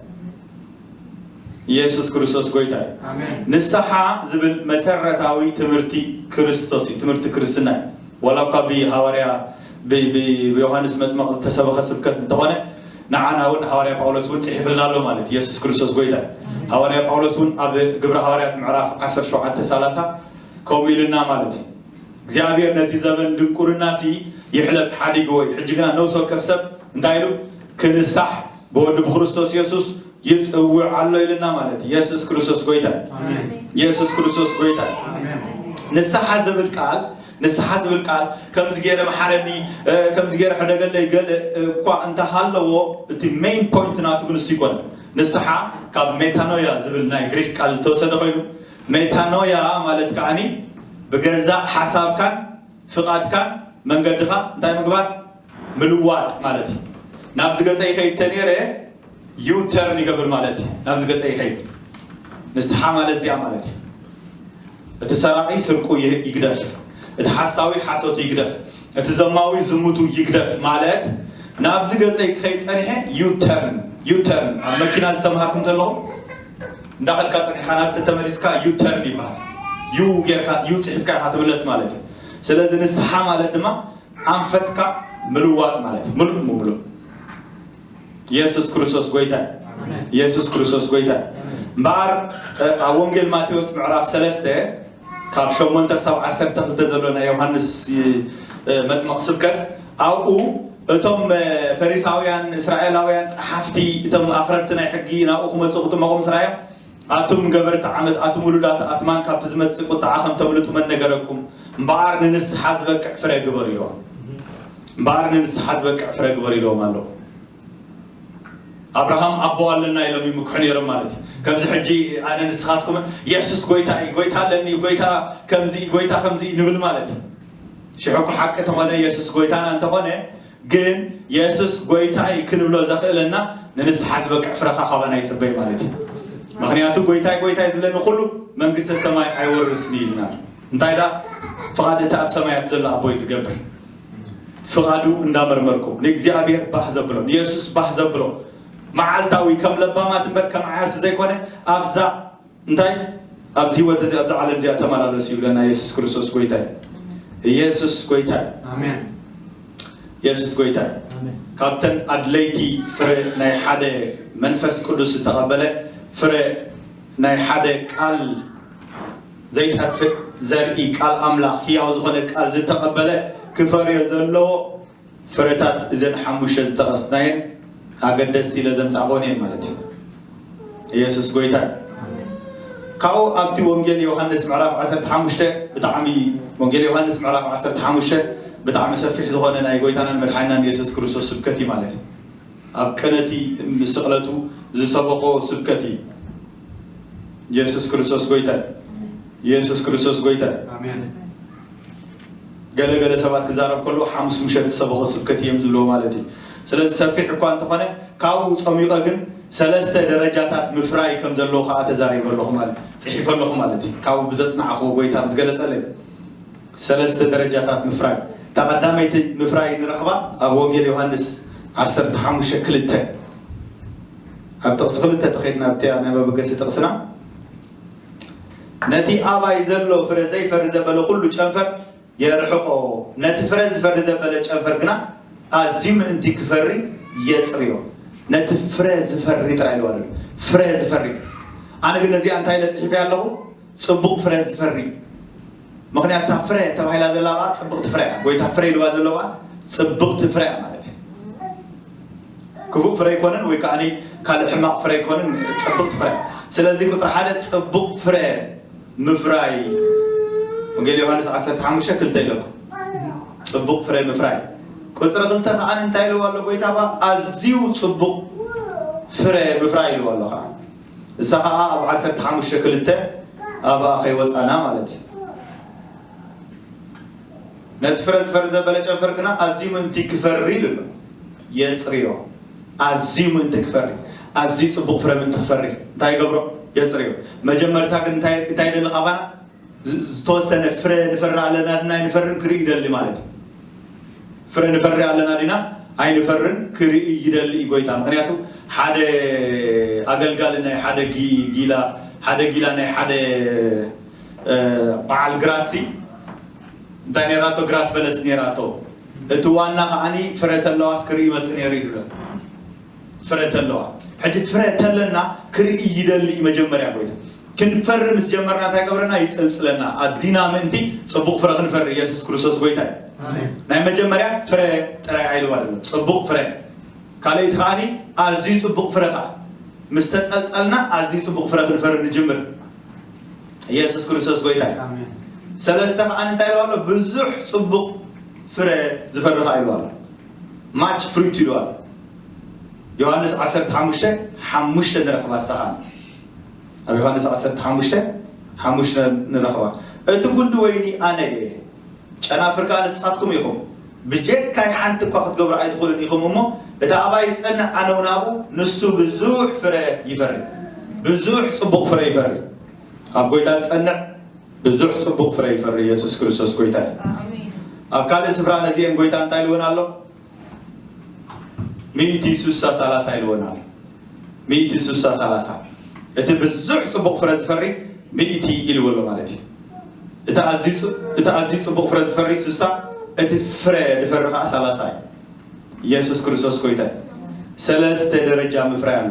ኢየሱስ ክርስቶስ ጎይታ እዩ። ኣሜን። ንስሓ ዝብል መሰረታዊ ትምህርቲ ክርስቶስ እዩ፣ ትምህርቲ ክርስትና እዩ። ዋላ እኳ ብሃዋርያ ብ- ብ- ብዮሃንስ መጥመቕ ዝተሰበኸ ስብከት እንተኾነ ንዓና እውን ሃዋርያ ጳውሎስ እውን ፅሒፍልና ኣሎ ማለት እዩ። ኢየሱስ ክርስቶስ ጎይታ እዩ። ሃዋርያ ጳውሎስ እውን ኣብ ግብረ ሃዋርያት ምዕራፍ ዓሰርተ ሸውዓተ ሰላሳ ከምኡ ኢልና ማለት እዩ። እግዚኣብሔር ነቲ ዘበን ድንቁርና ሲ ይሕለፍ ሓዲግዎ እዩ። ሕጂ ግና ነፍሲ ወከፍ ሰብ እንታይ ኢሉ ክንሳሕ ብወዱ ብክርስቶስ ኢየሱስ ይፅውዕ ኣሎ ኢልና ማለት እዩ። ኢየሱስ ክርስቶስ ጎይታ እዩ። ኣሜን። ኢየሱስ ክርስቶስ ጎይታ እዩ። ኣሜን። ንስሓ ዝብል ቃል ንስሓ ዝብል ቃል ከምዚ ገይረ መሓረኒ እ፣ ከምዚ ገይረ ሕደገለይ ገለ እኳ እንተሃለዎ እቲ ሜን ፖይንት ናቱ ግን እሱ ይኮነ። ንስሓ ካብ ሜታኖያ ዝብል ናይ ግሪክ ቃል ዝተወሰደ ኮይኑ ሜታኖያ ማለት ከዓኒ ብገዛእ ሓሳብካን ፍቓድካን መንገድኻ እንታይ ምግባር ምልዋጥ ማለት እዩ። ናብዚ ገፀ ይኸይድ ተነይረ ዩ ተርን ይገብር ማለት እዩ። ናብዚ ገፀ ይኸይድ ንስሓ ማለት እዚኣ ማለት እዩ። እቲ ሰራቒ ስርቁ ይ- ይግደፍ፣ እቲ ሓሳዊ ሓሶቱ ይግደፍ፣ እቲ ዘማዊ ዝሙቱ ይግደፍ ማለት ናብዚ ገፀይ ክኸይድ ፀኒሐ ዩ ተርን ዩ ተርን ኣብ መኪና ዝተምሃርኩም ተለኹም እንዳኸድካ ፀኒሕካ ናብ ተመሊስካ ዩ ተርን ይበሃል። ዩ ጌርካ ዩ ፅሒፍካ ኢኻ ትምለስ ማለት እዩ። ስለዚ ንስሓ ማለት ድማ ኣንፈትካ ምልዋጥ ማለት እዩ። ምሉእ ብምሉእ ኢየሱስ ክርስቶስ ጎይታ እዩ። ኢየሱስ ክርስቶስ ጎይታ እዩ። እምበኣር እ፣ ኣብ ወንጌል ማቴዎስ ምዕራፍ ሰለስተ ካብ ሸሞንተ ክሳብ ዓሰርተ ክልተ ዘሎ ናይ ዮሃንስ እ፣ መጥምቕ ስብከት ኣብኡ እቶም እ፣ ፈሪሳውያን እስራኤላውያን ጸሓፍቲ እቶም ኣኽረርቲ ናይ ሕጊ ናብኡ ክመጹ ክጥመቑ ምስ ረኣዮም ኣቱም ገበርቲ ዓመጽ ኣቱም ውሉዳት ኣትማን ካብቲ ዝመጽእ ቁጥዓ ከም ተምልጡ መን ነገረኩም? እምበኣር ንንስሓ ዝበቅዕ ፍረ ግበሩ ኢልዎም። እምበኣር ንንስሓ ዝበቅዕ ፍረ ግበሩ ኢልዎም ኣሎ። ኣብርሃም ኣቦ ኣለና ኢሎም ይምክሑ ነይሮም ማለት እዩ። ከምዚ ሕጂ ኣነ ንስኻትኩምን የሱስ ጎይታ እዩ፣ ጎይታ ኣለኒ፣ ጎይታ ከምዚ እዩ፣ ጎይታ ከምዚ እዩ ንብል ማለት እዩ። ሽሕኩ ሓቂ ተኾነ የሱስ ጎይታና እንተኾነ ግን የሱስ ጎይታ እዩ ክንብሎ ዘኽእለና ንንስሓ ዝበቅዕ ፍረኻ ካባና ይፅበይ ማለት እዩ። ምክንያቱ ጎይታይ ጎይታይ ዝብለኒ ኩሉ መንግስተ ሰማይ ኣይወርስን እዩ ኢልና። እንታይ ዳ ፍቓድ እቲ ኣብ ሰማያት ዘሎ ኣቦይ ዝገብር ፍቓዱ እንዳመርመርኩ ንእግዚኣብሔር ባህ ዘብሎ ንየሱስ ባህ ዘብሎ መዓልታዊ ከም ለባማት እምበር ከም ዓያሱ ዘይኮነ ኣብዛ እንታይ ኣብዚ ህይወት እዚ ኣብዛ ዓለም እዚኣ ተመላለሱ ይብለና የሱስ ክርስቶስ ጎይታ እዩ። የሱስ ጎይታ እዩ። ኣሜን። የሱስ ጎይታ እዩ። ኣሜን። ካብተን ኣድለይቲ ፍረ ናይ ሓደ መንፈስ ቅዱስ ዝተቐበለ ፍረ ናይ ሓደ ቃል ዘይጠፍእ ዘርኢ ቃል ኣምላኽ ህያው ዝኾነ ቃል ዝተቐበለ ክፈርዮ ዘለዎ ፍረታት እዘን ሓሙሽተ ዝጠቐስናየን ኣገደስቲ ኢለ ዘምፃእኮን እየን ማለት እዩ። ኢየሱስ ጎይታ እዩ። ካብኡ ኣብቲ ወንጌል ዮሃንስ ምዕራፍ ዓሰርተ ሓሙሽተ ብጣዕሚ ወንጌል ዮሃንስ ምዕራፍ ዓሰርተ ሓሙሽተ ብጣዕሚ ሰፊሕ ዝኾነ ናይ ጎይታናን መድሓኒናን ኢየሱስ ክርስቶስ ስብከት እዩ ማለት እዩ። ኣብ ቅነቲ ስቕለቱ ዝሰበኾ ስብከት እዩ። ኢየሱስ ክርስቶስ ጎይታ እዩ። ኢየሱስ ክርስቶስ ጎይታ እዩ። ኣሜን። ገለ ገለ ሰባት ክዛረብ ከሎ ሓሙስ ምሸት ዝሰበኾ ስብከት እዮም ዝብልዎ ማለት እዩ። ስለዚ ሰፊሕ እኳ እንተኾነ ካብኡ ፀሚቐ ግን ሰለስተ ደረጃታት ምፍራይ ከም ዘለዎ ከዓ ተዛሪበ ኣለኹ ማለት ፅሒፈ ኣለኹ ማለት እዩ። ካብኡ ብዘፅናዕኽዎ ጎይታ ብዝገለፀለይ ሰለስተ ደረጃታት ምፍራይ። እታ ቀዳመይቲ ምፍራይ ንረኽባ ኣብ ወንጌል ዮሃንስ ዓሰርተ ሓሙሽተ ክልተ ኣብ ጥቕሲ ክልተ ተኸይድና ኣብቲ ናይ መበገሲ ጥቕስና ነቲ ኣባይ ዘሎ ፍረ ዘይፈሪ ዘበለ ኩሉ ጨንፈር የርሕቆ፣ ነቲ ፍረ ዝፈሪ ዘበለ ጨንፈር ግና ኣዝዩ ምእንቲ ክፈሪ የጽርዮ። ነቲ ፍረ ዝፈሪ ጥራይ ኢልዋ ኣሎ። ፍረ ዝፈሪ። ኣነ ግን ነዚኣ እንታይ ኢለ ጽሒፈያ ኣለኹ? ጽቡቕ ፍረ ዝፈሪ። ምኽንያቱ እታ ፍረ ተባሂላ ዘላ ኸዓ ጽብቕቲ ፍረ እያ። ጎይታ ፍረ ኢልዋ ዘሎ ኸዓ ጽብቕቲ ፍረ እያ ማለት እዩ። ክፉእ ፍረ ኣይኮነን ወይ ከዓ ካልእ ሕማቕ ፍረ ኣይኮነን፣ ጽብቕቲ ፍረ እያ። ስለዚ ቁፅሪ ሓደ ፅቡቕ ፍረ ምፍራይ፣ ወንጌል ዮሃንስ ዓሰርተ ሓሙሽተ ክልተ ኢለኩም። ፅቡቕ ፍረ ምፍራይ። ቁፅሪ ክልተ ከዓ እንታይ ኢልዋ ኣሎ ጎይታ? ኣዝዩ ፅቡቕ ፍረ ምፍራይ ኢልዋ ኣሎ ከዓ። እሳ ከዓ ኣብ ዓሰርተ ሓሙሽተ ክልተ ኣብኣ ከይወፃና ማለት እዩ። ነቲ ፍረ ዝፈሪ ዘበለ ጨንፈር ግና ኣዝዩ ምእንቲ ክፈሪ ኢሉ ኣሎ። የፅርዮ። ኣዝዩ ምእንቲ ክፈሪ፣ ኣዝዩ ፅቡቕ ፍረ ምእንቲ ክፈሪ እንታይ ይገብሮ? የፅርዮ። መጀመርታ ግን እንታይ እንታይ ይደሊ ካባና? ዝተወሰነ ፍረ ንፈሪ ኣለና ድና ኣይንፈርን ክርኢ ይደሊ ማለት እዩ። ፍረ ንፈሪ ኣለና ዲና ኣይንፈርን ክርኢ ይደሊ እዩ ጎይታ። ምክንያቱ ሓደ ኣገልጋሊ ናይ ሓደ ጊላ፣ ሓደ ጊላ ናይ ሓደ በዓል ግራት ሲ እንታይ ነራቶ? ግራት በለስ ነራቶ። እቲ ዋና ከዓኒ ፍረ ተለዋስ ክርኢ ይመፅእ ነይሩ ይብለ። ፍረ ተለዋ ሕጂ ፍረ ተለና ክርኢ ይደሊ እዩ መጀመርያ ጎይታ። ክንፈሪ ምስ ጀመርና እንታይ ገብረና? ይፅልፅለና። ኣዚና ምእንቲ ፅቡቕ ፍረ ክንፈሪ ኢየሱስ ክርስቶስ ጎይታ እዩ። ናይ መጀመርያ ፍረ ጥራይ ኣይልዋ ደሎ ፅቡቕ ፍረ። ካልኣይቲ ከዓኒ ኣዝዩ ፅቡቕ ፍረ ከዓ ምስ ተፀልፀልና ኣዝዩ ፅቡቕ ፍረ ክንፈሪ ንጅምር። ኢየሱስ ክርስቶስ ጎይታ እዩ። ሰለስተ ከዓኒ እንታይ ኢልዋ ኣሎ? ብዙሕ ፅቡቕ ፍረ ዝፈሪ ከዓ ኢልዋ ኣሎ። ማች ፍሩት ኢልዋ ኣሎ። ዮሃንስ ዓሰርተ ሓሙሽተ ሓሙሽተ ንረኽባ ንሳ ከዓኒ። ኣብ ዮሃንስ ዓሰርተ ሓሙሽተ ሓሙሽተ ንረኽባ። እቲ ጉንዲ ወይኒ ኣነ እየ፣ ጨናፍር ከኣ ንስኻትኩም ኢኹም። ብጀካይ ሓንቲ እኳ ክትገብሩ ኣይትኽእሉን ኢኹም እሞ፣ እቲ ኣባይ ዝጸንዕ ኣነ እውን ኣብኡ፣ ንሱ ብዙሕ ፍረ ይፈሪ። ብዙሕ ጽቡቕ ፍረ ይፈሪ። ኣብ ጎይታ ዝጸንዕ ብዙሕ ጽቡቕ ፍረ ይፈሪ። ኢየሱስ ክርስቶስ ጎይታ እዩ። ኣብ ካልእ ስፍራ ነዚኤን ጎይታ እንታይ ኢልወን ኣሎ? ሚእቲ ስሳ ሰላሳ ኢልወን ኣሎ። ሚእቲ ስሳ ሰላሳ። እቲ ብዙሕ ጽቡቕ ፍረ ዝፈሪ ሚእቲ ኢልዎ ኣሎ ማለት እዩ። እቲ ኣዝዩ ጽ-፣ እቲ ኣዝዩ ጽቡቕ ፍረ ዝፈሪ ስሳ፣ እቲ ፍረ ዝፈሪ ከኣ ሰላሳ እዩ። ኢየሱስ ክርስቶስ ጎይታ እዩ። ሰለስተ ደረጃ ምፍራይ ኣሎ።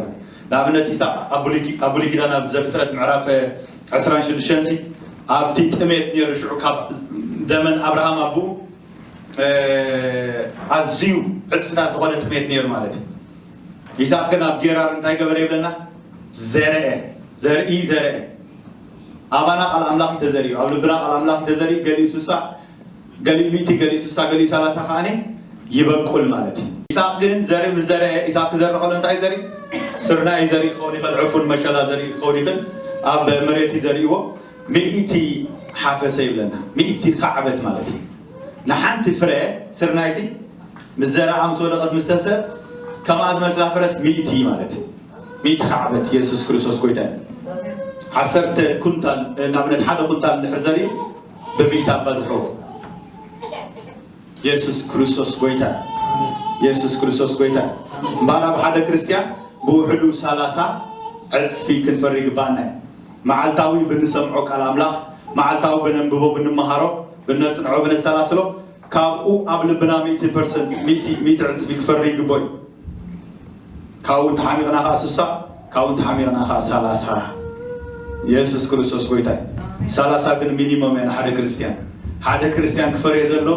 ንኣብነት ይስሐቅ ኣብ ብሉይ ኪ-፣ ኣብ ብሉይ ኪዳን ኣብ ዘፍጥረት ምዕራፍ ዕስራን ሽዱሽተን ሲ ኣብቲ ጥሜት ነይሩ ሽዑ ካብ ዘመን ኣብርሃም ኣቦኡ ኣዝዩ ዕፅፍታት ዝኾነ ጥሜት ነይሩ ማለት እዩ። ይስሐቅ ግን ኣብ ጌራር እንታይ ገበረ ይብለና? ዘርአ፣ ዘርኢ ዘርአ። ኣባና ቃል ኣምላኽ እዩ ተዘሪኡ፣ ኣብ ልብና ቃል ኣምላኽ እዩ ተዘሪኡ። ገሊኡ ስሳ፣ ገሊኡ ሚእቲ፣ ገሊኡ ስሳ፣ ገሊኡ ሰላሳ ከዓኒ ይበቁል ማለት እዩ። ይስሐቅ ግን ዘርኢ ምስ ዘርአ፣ ይስሐቅ ክዘርእ ከሎ እንታይ እዩ ዘሪኡ? ስርናይ እዩ ዘሪኡ ክኸውን ይኽእል፣ ዕፉን መሸላ ዘሪኡ ክኸውን ይኽእል፣ ኣብ መሬት እዩ ዘሪእዎ። ሚእቲ ሓፈሰ ይብለና፣ ሚእቲ ከዓበት ማለት እዩ። ንሓንቲ ፍረ ስርናይሲ ምስ ዘርኣ ምስ ወደቐት ምስ ተሰ-፣ ከምኣ ዝመስላ ፍረስ ሚእቲ ማለት እዩ። ሚእቲ ከዓበት ኢየሱስ ክርስቶስ ጎይታ እዩ። ዓሰርተ ኩንታል፣ ንኣብነት ሓደ ኩንታል እንድሕር ዘሪኡ ብሚእቲ ኣባዝሕዎ። ኢየሱስ ክርስቶስ ጎይታ፣ ኢየሱስ ክርስቶስ ጎይታ። እምበኣር ኣብ ሓደ ክርስትያን ብውሕዱ ሰላሳ ዕጽፊ ክንፈሪ ይግባኣና እዩ። መዓልታዊ ብንሰምዖ ቃል ኣምላኽ፣ መዓልታዊ ብነንብቦ፣ ብንመሃሮ፣ ብነጽንዖ፣ ብነሰላስሎ፣ ካብኡ ኣብ ልብና ሚእቲ ፐርሰንት፣ ሚእቲ፣ ሚእቲ ዕጽፊ ክፈሪ ይግብኦ እዩ። ካብኡ እንተሓሚቕና ኸዓ ስሳ፣ ካብኡ እንተሓሚቕና ኸዓ ሰላሳ። ኢየሱስ ክርስቶስ ጎይታ እዩ። ሰላሳ ግን ሚኒመም እያ ንሓደ ክርስትያን። ሓደ ክርስትያን ክፈርዮ ዘሎ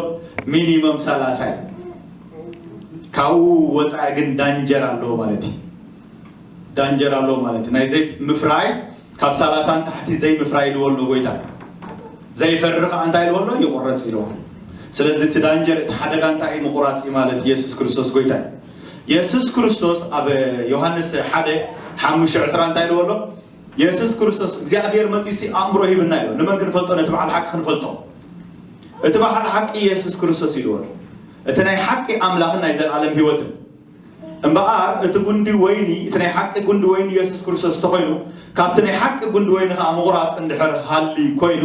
ሚኒመም ሰላሳ እዩ። ካብኡ ወፃኢ ግን ዳንጀር ኣለዎ ማለት እዩ። ዳንጀር ኣለዎ ማለት እዩ። ናይ ዘይምፍራይ ካብ ሰላሳ ንታሕቲ ዘይምፍራይ ኢልዎ ኣሎ ጎይታ። ዘይፈሪ ከዓ እንታይ ኢልዎ ኣሎ? ይቑረፅ ኢልዎ። ስለዚ እቲ ዳንጀር፣ እቲ ሓደጋ እንታይ እዩ? ምቑራፅ እዩ ማለት ኢየሱስ ክርስቶስ ጎይታ እዩ። ኢየሱስ ክርስቶስ ኣብ ዮሃንስ ሓደ ሓሙሽተ ዕስራ እንታይ ኢልዎ ኣሎ? ኢየሱስ ክርስቶስ እግዚኣብሔር መፂኡሲ ኣእምሮ ሂብና ኢልዎ። ንመን ክንፈልጦ? ነቲ በዓል ሓቂ ክንፈልጦ። እቲ በዓል ሓቂ ኢየሱስ ክርስቶስ ኢልዎ ኣሎ። እቲ ናይ ሓቂ ኣምላኽን ናይ ዘለዓለም ህይወትን። እምበኣር እቲ ጉንዲ ወይኒ፣ እቲ ናይ ሓቂ ጉንዲ ወይኒ ኢየሱስ ክርስቶስ እንተኾይኑ፣ ካብቲ ናይ ሓቂ ጉንዲ ወይኒ ኸዓ ምቑራፅ እንድሕር ሃሊ ኮይኑ፣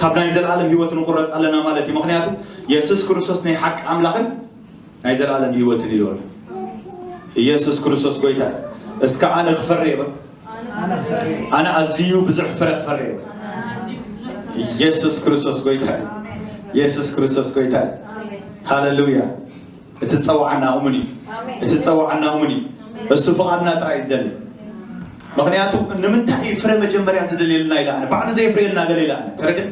ካብ ናይ ዘለዓለም ህይወት ንቑረፅ ኣለና ማለት እዩ። ምኽንያቱ ኢየሱስ ክርስቶስ ናይ ሓቂ ኣምላኽን ናይ ዘለዓለም ህይወትን ኢሉ ኣሎ። ኢየሱስ ክርስቶስ ጎይታ እዩ። እስከ ኣነ ክፈሪ እየ በል። ኣነ ኣዝዩ ብዙሕ ፍረ ክፈሪ እየ በል። ኢየሱስ ክርስቶስ ጎይታ እዩ። ኢየሱስ ክርስቶስ ጎይታ እዩ። ሃሌሉያ። እቲ ዝጸውዓና እሙን እዩ። እቲ ዝጸውዓና እሙን እዩ። እሱ ፍቓድና ጥራይ እዩ ዝደሊ። ምኽንያቱ ንምንታይ እዩ ፍረ መጀመርያ ዝደልየልና ኢለ ኣነ፣ ባዕሉ ዘየፍርየልና ገለ ኢለ ኣነ። ተረድእ?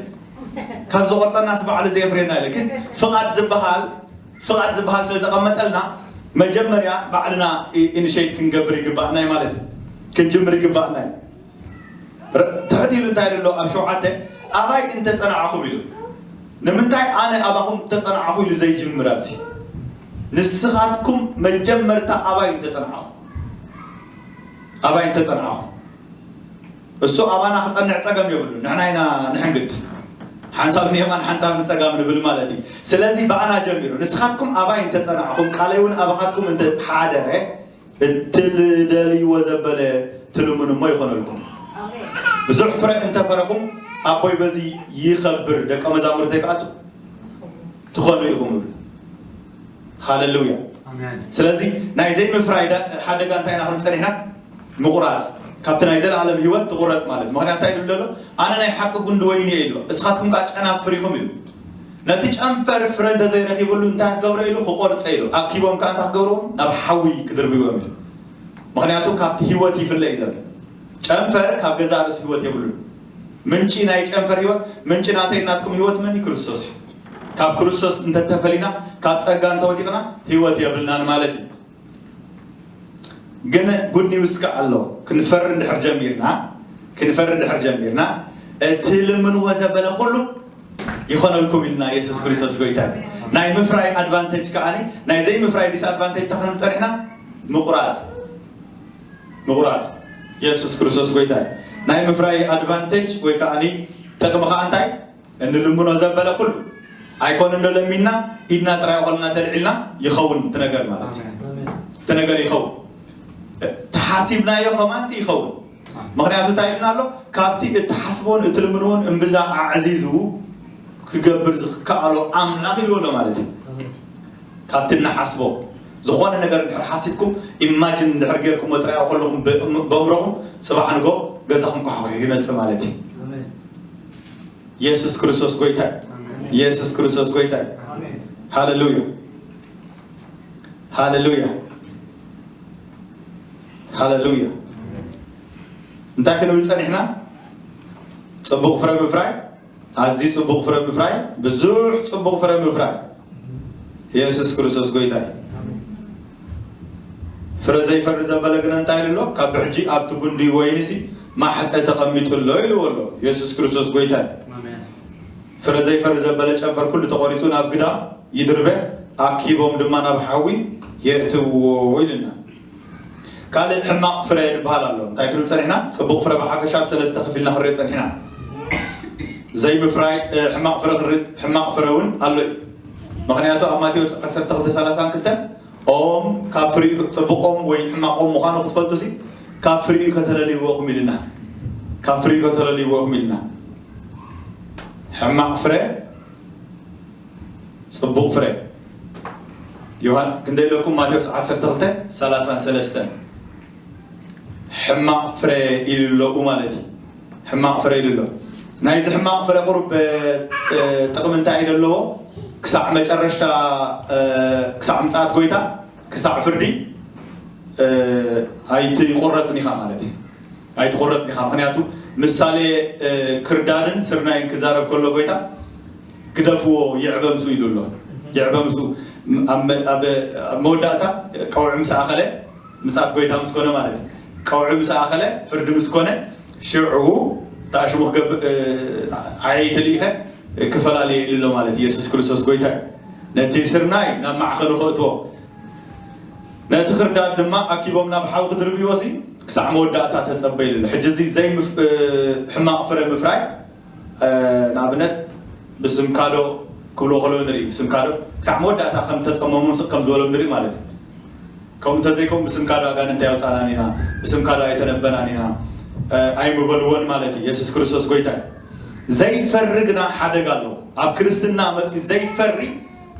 ካብ ዝቖርጸናስ ባዕሉ ዘየፍርየልና ኢለ። ግን ፍቓድ ዝበሃል፣ ፍቓድ ዝበሃል ስለ ዘቐመጠልና መጀመርያ ባዕልና ኢ-፣ ኢኒሼት ክንገብር ይግባእና እዩ ማለት እዩ። ክንጅምር ይግባእና እዩ። ትሕት ኢሉ እንታይ ኢሉ ኣሎ? ኣብ ሸውዓተ ኣባይ እንተጸናዕኹም ኢሉ። ንምንታይ ኣነ ኣባኹም ተጸናዕኹ ኢሉ ዘይጅምር? ኣብዚ ንስኻትኩም መጀመርታ ኣባይ እንተጸናዕኹም፣ ኣባይ እንተጸናዕኹም፣ እሱ ኣባና ክጸንዕ ጸገም የብሉ። ንሕና ኢና ንሕንግድ፣ ሓንሳብ ንየማን ሓንሳብ ንጸጋም ንብል ማለት እዩ። ስለዚ ብኣና ጀሚሩ፣ ንስኻትኩም ኣባይ እንተጸናዕኹም፣ ቃለይ እውን ኣባኻትኩም እንተሓደረ፣ እትደልይዎ ዘበለ ትልምኑ እሞ ይኾነልኩም። ብዙሕ ፍረ እንተፈረኹም ኣቦይ በዚ ይኸብር፣ ደቀ መዛሙርተይ ከዓ ትኾኑ ኢኹም ይብል። ሃለሉያ። ስለዚ ናይ ዘይምፍራይ ሓደጋ እንታይ ኢና ክንብል ጸኒሕና? ምቑራጽ። ካብቲ ናይ ዘለኣለም ህይወት ትቑረጽ ማለት። ምኽንያት እንታይ ይብል ዘሎ? ኣነ ናይ ሓቂ ጉንዲ ወይኒ እየ ኢሉ፣ እስኻትኩም ከዓ ጨናፍር ኢኹም ኢሉ። ነቲ ጨንፈር ፍረ እንተዘይረኺብሉ እንታይ ክገብሮ ኢሉ? ክቆርጸ ኢሉ። ኣኪቦም ከዓ እንታይ ክገብርዎም? ናብ ሓዊ ክድርብዎም ኢሉ። ምኽንያቱ ካብቲ ህይወት ይፍለ እዩ ዘሎ። ጨንፈር ካብ ገዛእ ርእሱ ህይወት የብሉን። ምንጪ ናይ ጨንፈር ህይወት፣ ምንጪ ናተይ ናትኩም ህይወት መን እዩ? ክርስቶስ እዩ። ካብ ክርስቶስ እንተተፈሊና፣ ካብ ጸጋ እንተወዲቕና ህይወት የብልናን ማለት እዩ። ግን ጉድ ኒውስ ከ ኣሎ። ክንፈሪ እንድሕር ጀሚርና፣ ክንፈሪ እንድሕር ጀሚርና፣ እቲ ልምንዎ ዘበለ ኩሉ ይኾነልኩም ኢልና። የሱስ ክርስቶስ ጎይታ እዩ። ናይ ምፍራይ ኣድቫንቴጅ ከኣኒ፣ ናይ ዘይምፍራይ ዲስኣድቫንቴጅ ተኽንብል ጸኒሕና፣ ምቑራጽ፣ ምቑራጽ። የሱስ ክርስቶስ ጎይታ እዩ። ናይ ምፍራይ ኣድቫንቴጅ ወይ ከኣኒ ጥቕሚ ከኣ እንታይ? እንልምኖ ዘበለ ኩሉ ኣይኮነ እንዶ ለሚና፣ ኢድና ጥራይ ኮልና ተልዒልና ይኸውን እቲ ነገር ማለት እዩ። እቲ ነገር ይኸውን። ተሓሲብናዮ ከማንሲ ይኸውን። ምኽንያቱ እንታይ ኢልና ኣሎ? ካብቲ እትሓስቦን እትልምንዎን እምብዛ ኣዕዚዙ ክገብር ዝከኣሎ ኣምላኽ ኢልዎ ኣሎ ማለት እዩ። ካብቲ እንሓስቦ ዝኾነ ነገር እንድሕር ሓሲብኩም፣ ኢማጅን እንድሕር ጌርኩሞ ጥራይ ከለኹም ብ-፣ በእምሮኹም፣ ጽባሕ ንጎ ገዛኹም ኳሕኩሑ ይመጽእ ማለት እዩ። የሱስ ክርስቶስ ጎይታ እዩ። የሱስ ክርስቶስ ጎይታ እዩ። ሃሌሉያ። ሃሌሉያ። ሃሌሉያ። እንታይ ክንብል ጸኒሕና? ጽቡቕ ፍረ ምፍራይ፣ ኣዝዩ ጽቡቕ ፍረ ምፍራይ፣ ብዙሕ ጽቡቕ ፍረ ምፍራይ። የሱስ ክርስቶስ ጎይታ እዩ። ፍረ ዘይፈሪ ዘበለ ግን እንታይ ኢሉ ኣሎ? ካብ ብሕጂ ኣብቲ ጉንዲ ወይኒሲ ማሕጸ ተቐሚጡ ኣሎ ኢልዎ ኣሎ። የሱስ ክርስቶስ ጎይታ እዩ። ፍረ ዘይፈሪ ዘበለ ጨንፈር ኩሉ ተቖሪጹ ናብ ግዳም ይድርበ፣ ኣኪቦም ድማ ናብ ሓዊ የእትውዎ ኢልና። ካልእ ሕማቕ ፍረ ዝበሃል ኣሎ። እንታይ ክንብል ጸኒሕና? ጽቡቕ ፍረ ብሓፈሻ ብሰለስተ ከፊልና ክንሪኦ ጸኒሕና። ዘይምፍራይ፣ እ፣ ሕማቕ ፍረ ክንርኢ፣ ሕማቕ ፍረ እውን ኣሎ እዩ። ምኽንያቱ ኣብ ማቴዎስ ዓሰርተ ክልተ ሰላሳ ክልተ ኦም ካብ ፍሪኡ ጽቡቕ ኦም ወይ ሕማቕ ኦም ምዃኑ ክትፈልጡሲ ካብ ፍሪኡ ከተለልይዎ ኢኹም ኢልና። ካብ ፍሪኡ ከተለልይዎ ኢኹም ኢልና። ሕማቕ ፍረ ጽቡቕ ፍረ። ዮሃን-፣ ክንደይ ኢለኩም? ማቴዎስ ዓሰርተ ክልተ ሰላሳን ሰለስተን። ሕማቕ ፍረ ኢሉ ኣለዉ ማለት እዩ። ሕማቕ ፍረ ኢሉ ኣሎ። ናይዚ ሕማቕ ፍረ ቁሩብ፣ እ፣ እ፣ ጥቕሚ እንታይ እዩ ዘለዎ? ክሳዕ መጨረሻ፣ እ፣ ክሳዕ ምጽኣት ጎይታ፣ ክሳዕ ፍርዲ፣ እ፣ ኣይትቑረጽን ኢኻ ማለት እዩ። ኣይትቑረጽን ኢኻ። ምኽንያቱ ምሳሌ፣ እ፣ ክርዳድን ስርናይን ክዛረብ ከሎ ጎይታ፣ "ግደፍዎ፣ ይዕበ ምስኡ" ኢሉ ኣሎ። ይዕበ ምስኡ። ኣብ መ-፣ ኣብ፣ ኣብ መወዳእታ ቀውዒ ምስ ኣኸለ፣ ምጽኣት ጎይታ ምስ ኮነ ማለት እዩ። ቀውዒ ምስ ኣኸለ፣ ፍርዲ ምስ ኮነ፣ ሽዑ እታ ሽሙ ክገብእ፣ እ፣ ዓየይቲ ልኢኸ ክፈላልየ ኢሉ ኣሎ ማለት እዩ። የሱስ ክርስቶስ ጎይታ እዩ። ነቲ ስርናይ ናብ ማዕኸሉ ከእትዎ፣ ነቲ ክርዳድ ድማ ኣኪቦም ናብ ሓዊ ክድርብይዎ ሲ ክሳዕ መወዳእታ ተጸበ ኢሉ ኣሎ። ሕጂ እዚ ዘይምፍ-፣ እ፣ ሕማቕ ፍረ ምፍራይ፣ እ፣ ንኣብነት ብስም ካዶ ክብልዎ ከለዉ ንርኢ። ብስም ካዶ ክሳዕ መወዳእታ ከም ተጸመሙ ስቕ ከም ዝበሎም ንርኢ ማለት እዩ። ከምኡ እንተዘይከውን ብስም ካዶ ኣጋንንት ኣየውጻእናን ኢና፣ ብስም ካዶ ኣይተነበናን ኢና፣ እ፣ ኣይምበልዎን ማለት እዩ። የሱስ ክርስቶስ ጎይታ እዩ። ዘይፈሪ ግና ሓደጋ ኣለዎ። ኣብ ክርስትና መጺኡ ዘይፈሪ፣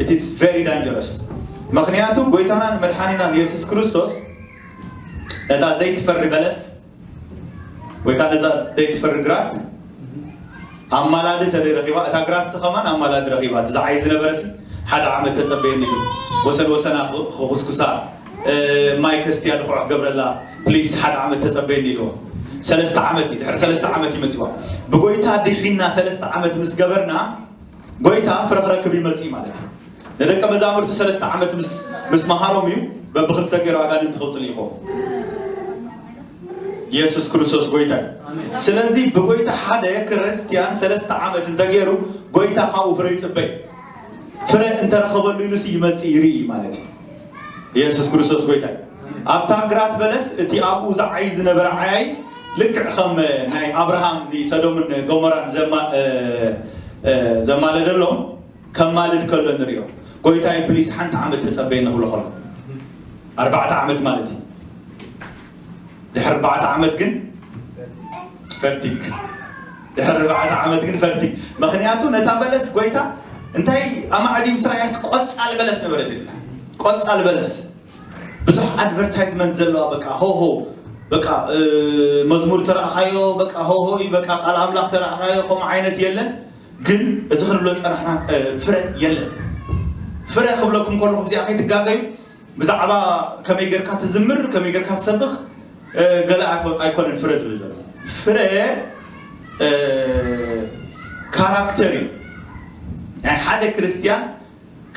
it is very dangerous። ምኽንያቱ ጎይታናን መድሓኒናን የሱስ ክርስቶስ ነታ ዘይትፈሪ በለስ ወይ ከዓ ነዛ ዘይትፈሪ ግራት ኣማላዲ ተደይ ረኺባ፣ እታ ግራት ሲ ከማን ኣማላዲ ረኺባ። እቲ ዝዓይ ዝነበረ ሲ ሓደ ዓመት ተጸበየኒ ኢሉ ወሰን ወሰና ኽ-፣ ክኹስኩሳ፣ እ፣ ማይ ከስትያ ድኹዕ ክገብረላ፣ ፕሊስ ሓደ ዓመት ተጸበየኒ ኢልዎ። ሰለስተ ዓመት እዩ፣ ድሕሪ ሰለስተ ዓመት እዩ መጺዋ። ብጎይታ ድሒና ሰለስተ ዓመት ምስ ገበርና፣ ጎይታ ፍረ ክረክብ ይመጽእ ማለት እዩ። ንደቀ መዛሙርቱ ሰለስተ ዓመት ምስ፣ ምስ መሃሮም እዩ በብኽልተ ገይሩ ኣጋንንቲ ከውጽእ ልኢኽዎ። ኢየሱስ ክርስቶስ ጎይታ እዩ። ስለዚ ብጎይታ ሓደ ክርስቲያን ሰለስተ ዓመት እንተገይሩ ጎይታ ካብኡ ፍረ ይጽበይ። ፍረ እንተረኸበሉ ኢሉስ ይመጽእ ይርኢ ማለት እዩ። ኢየሱስ ክርስቶስ ጎይታ እዩ። ኣብታ ግራት በለስ እቲ ኣብኡ ዝዓይ ዝነበረ ዓያይ ልክዕ ከም ናይ ኣብርሃም ንሰዶምን ገሞራን ዘማ- እ፣ እ፣ ዘማለደሎም ከማልድ ከሎ ንሪኦ። ጎይታይ ፕሊስ ሓንቲ ዓመት ተጸበየኒ ክብሎ ከሎ ኣርባዕተ ዓመት ማለት እዩ። ድሕሪ ኣርባዕተ ዓመት ግን ፈርቲግ ድሕሪ ኣርባዕተ ዓመት ግን ፈርቲግ። ምክንያቱ ነታ በለስ ጎይታ እንታይ ኣማዕዲ ምስ ረኣያስ ቆጻል በለስ ነበረት ይብላ። ቆጻል በለስ ብዙሕ ኣድቨርታይዝመንት ዘለዋ በቃ ሆሆ በቃ መዝሙር ተረእኻዮ በቃ ሆሆ እዩ በቃ ቃል ኣምላኽ ተረእኻዮ ከምኡ ዓይነት የለን። ግን እዚ ክንብሎ ዝፀናሕና ፍረ የለን። ፍረ ክብለኩም ከለኹም እዚኣ ከይትጋገዩ ብዛዕባ ከመይ ጌርካ ትዝምር ከመይ ጌርካ ትሰብኽ ገለ ኣይኮነን ፍረ ዝብል ዘሎ። ፍረ ካራክተር እዩ። ናይ ሓደ ክርስትያን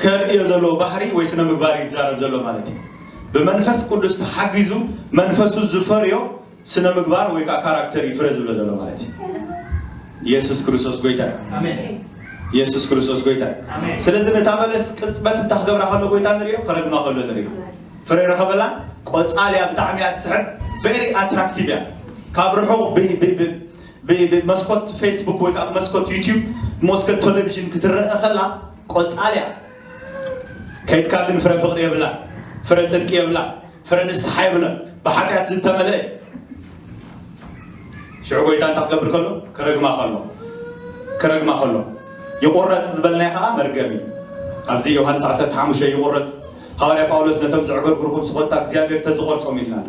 ከርእዮ ዘለዎ ባህሪ ወይ ስነ ምግባር እዩ ዝዛረብ ዘሎ ማለት እዩ። ብመንፈስ ቅዱስ ተሓጊዙ መንፈሱ ዝፈርዮ ስነ ምግባር ወይ ከዓ ካራክተር እዩ ፍረ ዝብሎ ዘሎ ማለት እዩ። ኢየሱስ ክርስቶስ ጎይታ እዩ። ኢየሱስ ክርስቶስ ጎይታ እዩ። ስለዚ ነታ በለስ ቅፅበት እንታ ክገብራ ከሎ ጎይታ ንሪኦ ከረግማ ከሎ ንሪኦ ፍረ ረኸበላ። ቆፃል እያ ብጣዕሚ እያ ትስሕብ። ቨሪ ኣትራክቲቭ እያ። ካብ ርሑቕ መስኮት ፌስቡክ ወይ ከዓ መስኮት ዩቲዩብ መስኮት ቴሌቪዥን ክትረአ ከላ ቆፃል እያ። ከይድካ ግን ፍረ ፍቅሪ የብላ፣ ፍረ ፅድቂ የብላ፣ ፍረ ንስሓ የብላ፣ ብሓጢኣት ዝተመለአ። ሽዑ ጎይታ እንታይ ክገብር ከሎ ክረግማ ከሎ ክረግማ ከሎ ይቁረፅ ዝበልናይ ከዓ መርገም እዩ። ኣብዚ ዮሃንስ ዓሰርተ ሓሙሽተ ይቁረፅ ሃዋርያ ጳውሎስ ነቶም ዘዕገርግርኹም ስኾታ እግዚኣብሔር ተዝቆርጾም ኢልና ኣሎ።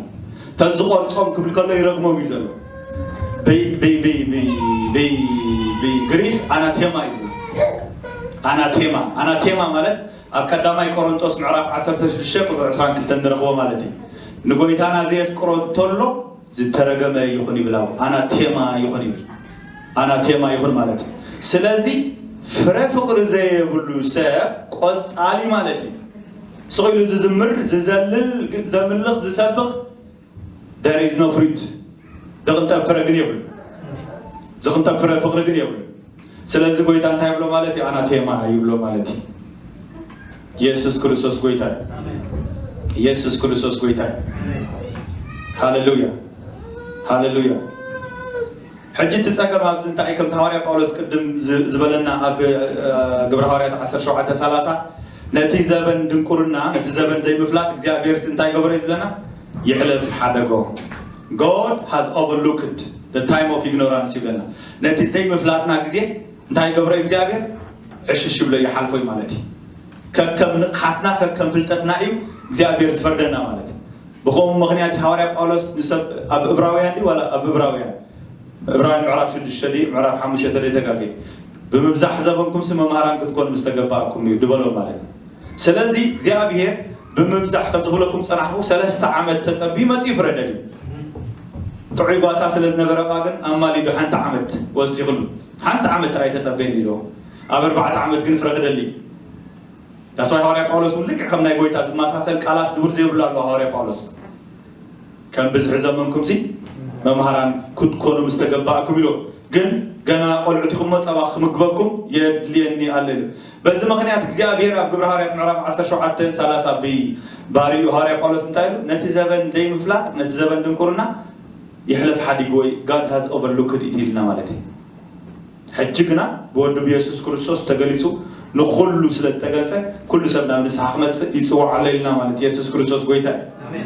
ተዝቆርጾም ክብል ከሎ ይረግሞም እዩ ዘሎ። ብግሪክ ኣናቴማ እዩ ዝብል። ኣናቴማ ኣናቴማ ማለት ኣብ ቀዳማይ ቆሮንጦስ ምዕራፍ ዓሰርተ ሽዱሽተ ቁፅሪ ዕስራን ክልተን ንረኽቦ ማለት እዩ። ንጎይታና ዘየፍቅሮ እንተሎ ዝተረገመ ይኹን ይብል። ኣናቴማ ይኹን ይብል። ኣናቴማ ይኹን ማለት እዩ። ስለዚ ፍረ ፍቕሪ ዘየብሉ ሰብ ቆፃሊ ማለት እዩ። ስቕ ኢሉ ዝዝምር ዝዘልል ዘምልኽ ዝሰብኽ there is no fruit። ዝቕንጠብ ፍረ ግን የብሉ። ዝቕንጠብ ፍረ ፍቕሪ ግን የብሉ። ስለዚ ጎይታ እንታይ ይብሎ ማለት እዩ? ኣናቴማ ይብሎ ማለት እዩ። ኢየሱስ ክርስቶስ ጎይታ እዩ። ኢየሱስ ክርስቶስ ጎይታ እዩ። ሃሌሉያ ሃሌሉያ። ሕጂ እቲ ጸገም ኣብዚ እንታይ ከምቲ ሃዋርያ ጳውሎስ ቅድም ዝበለና ኣብ ግብረ ሃዋርያት ዓሰርተ ሸውዓተ ሰላሳ ነቲ ዘበን ድንቁርና ነቲ ዘበን ዘይምፍላጥ እግዚኣብሔር እንታይ ገበሮ እዩ ዝብለና? ይሕለፍ ሓደጎ። God has overlooked the time of ignorance ይብለና። ነቲ ዘይምፍላጥና ግዜ እንታይ ይገብሮ እግዚኣብሔር? ዕሽሽ ይብሎ ይሓልፎ ማለት እዩ። ከከም ንቕሓትና ከከም ፍልጠትና እዩ እግዚኣብሔር ዝፈርደና ማለት እዩ። ብኸምኡ ምኽንያት ሃዋርያ ጳውሎስ ንሰብ ኣብ እብራውያን ድዩ ዋላ ኣብ እብራውያን እብራውያን ምዕራፍ ሽዱሽተ ድዩ ምዕራፍ ሓሙሽተ ተደይ ተጋጌ ብምብዛሕ ዘበንኩም ሲ መምሃራን ክትኮኑ ምስ ተገባእኩም እዩ ድበሎም ማለት እዩ። ስለዚ እግዚኣብሔር ብምብዛሕ ከም ዝኽብለኩም ዝፀናሕኹ ሰለስተ ዓመት ተፀቢዩ መፂኡ ፍረደል እዩ። ጥዑይ ጓሳ ስለ ዝነበረ እባ ግን ኣማሊዱ ሓንቲ ዓመት ወሲኽሉ። ሓንቲ ዓመት ጥራይ ተፀበየኒ ኢልዎ። ኣብ ኣርባዕተ ዓመት ግን ፍረ ክደሊ እዩ። ዳስዋይ ሃዋርያ ጳውሎስ እውን ልክዕ ከም ናይ ጎይታ ዝመሳሰል ቃላት ድውር ዘይብሉ ኣለዎ ሃዋርያ ጳውሎስ። ከም ብዝሒ ዘመንኩም ሲ መምሃራን ክትኮኑ ምስ ተገባእኩም ኢሉ ግን ገና ቆልዑት ኢኹም ጸባ ክምግበኩም የድልየኒ ኣሎ ኢሉ። በዚ ምኽንያት እግዚኣብሔር ኣብ ግብረ ሃዋርያት ምዕራፍ ዓሰርተ ሸውዓተ ሰላሳ ብባሪኡ ሃዋርያ ጳውሎስ እንታይ ኢሉ? ነቲ ዘበን ደይምፍላጥ ነቲ ዘበን ድንቁርና ይሕለፍ ሓዲጉ ወይ God has overlooked it ኢልና ማለት እዩ። ሕጂ ግና ብወዱ ብየሱስ ክርስቶስ ተገሊጹ ንኹሉ ስለ ዝተገልጸ ኩሉ ሰብ ናብ ንስሓ ክመጽእ ይጽዋዕ ኣሎ ኢልና ማለት የሱስ ክርስቶስ ጎይታ እዩ።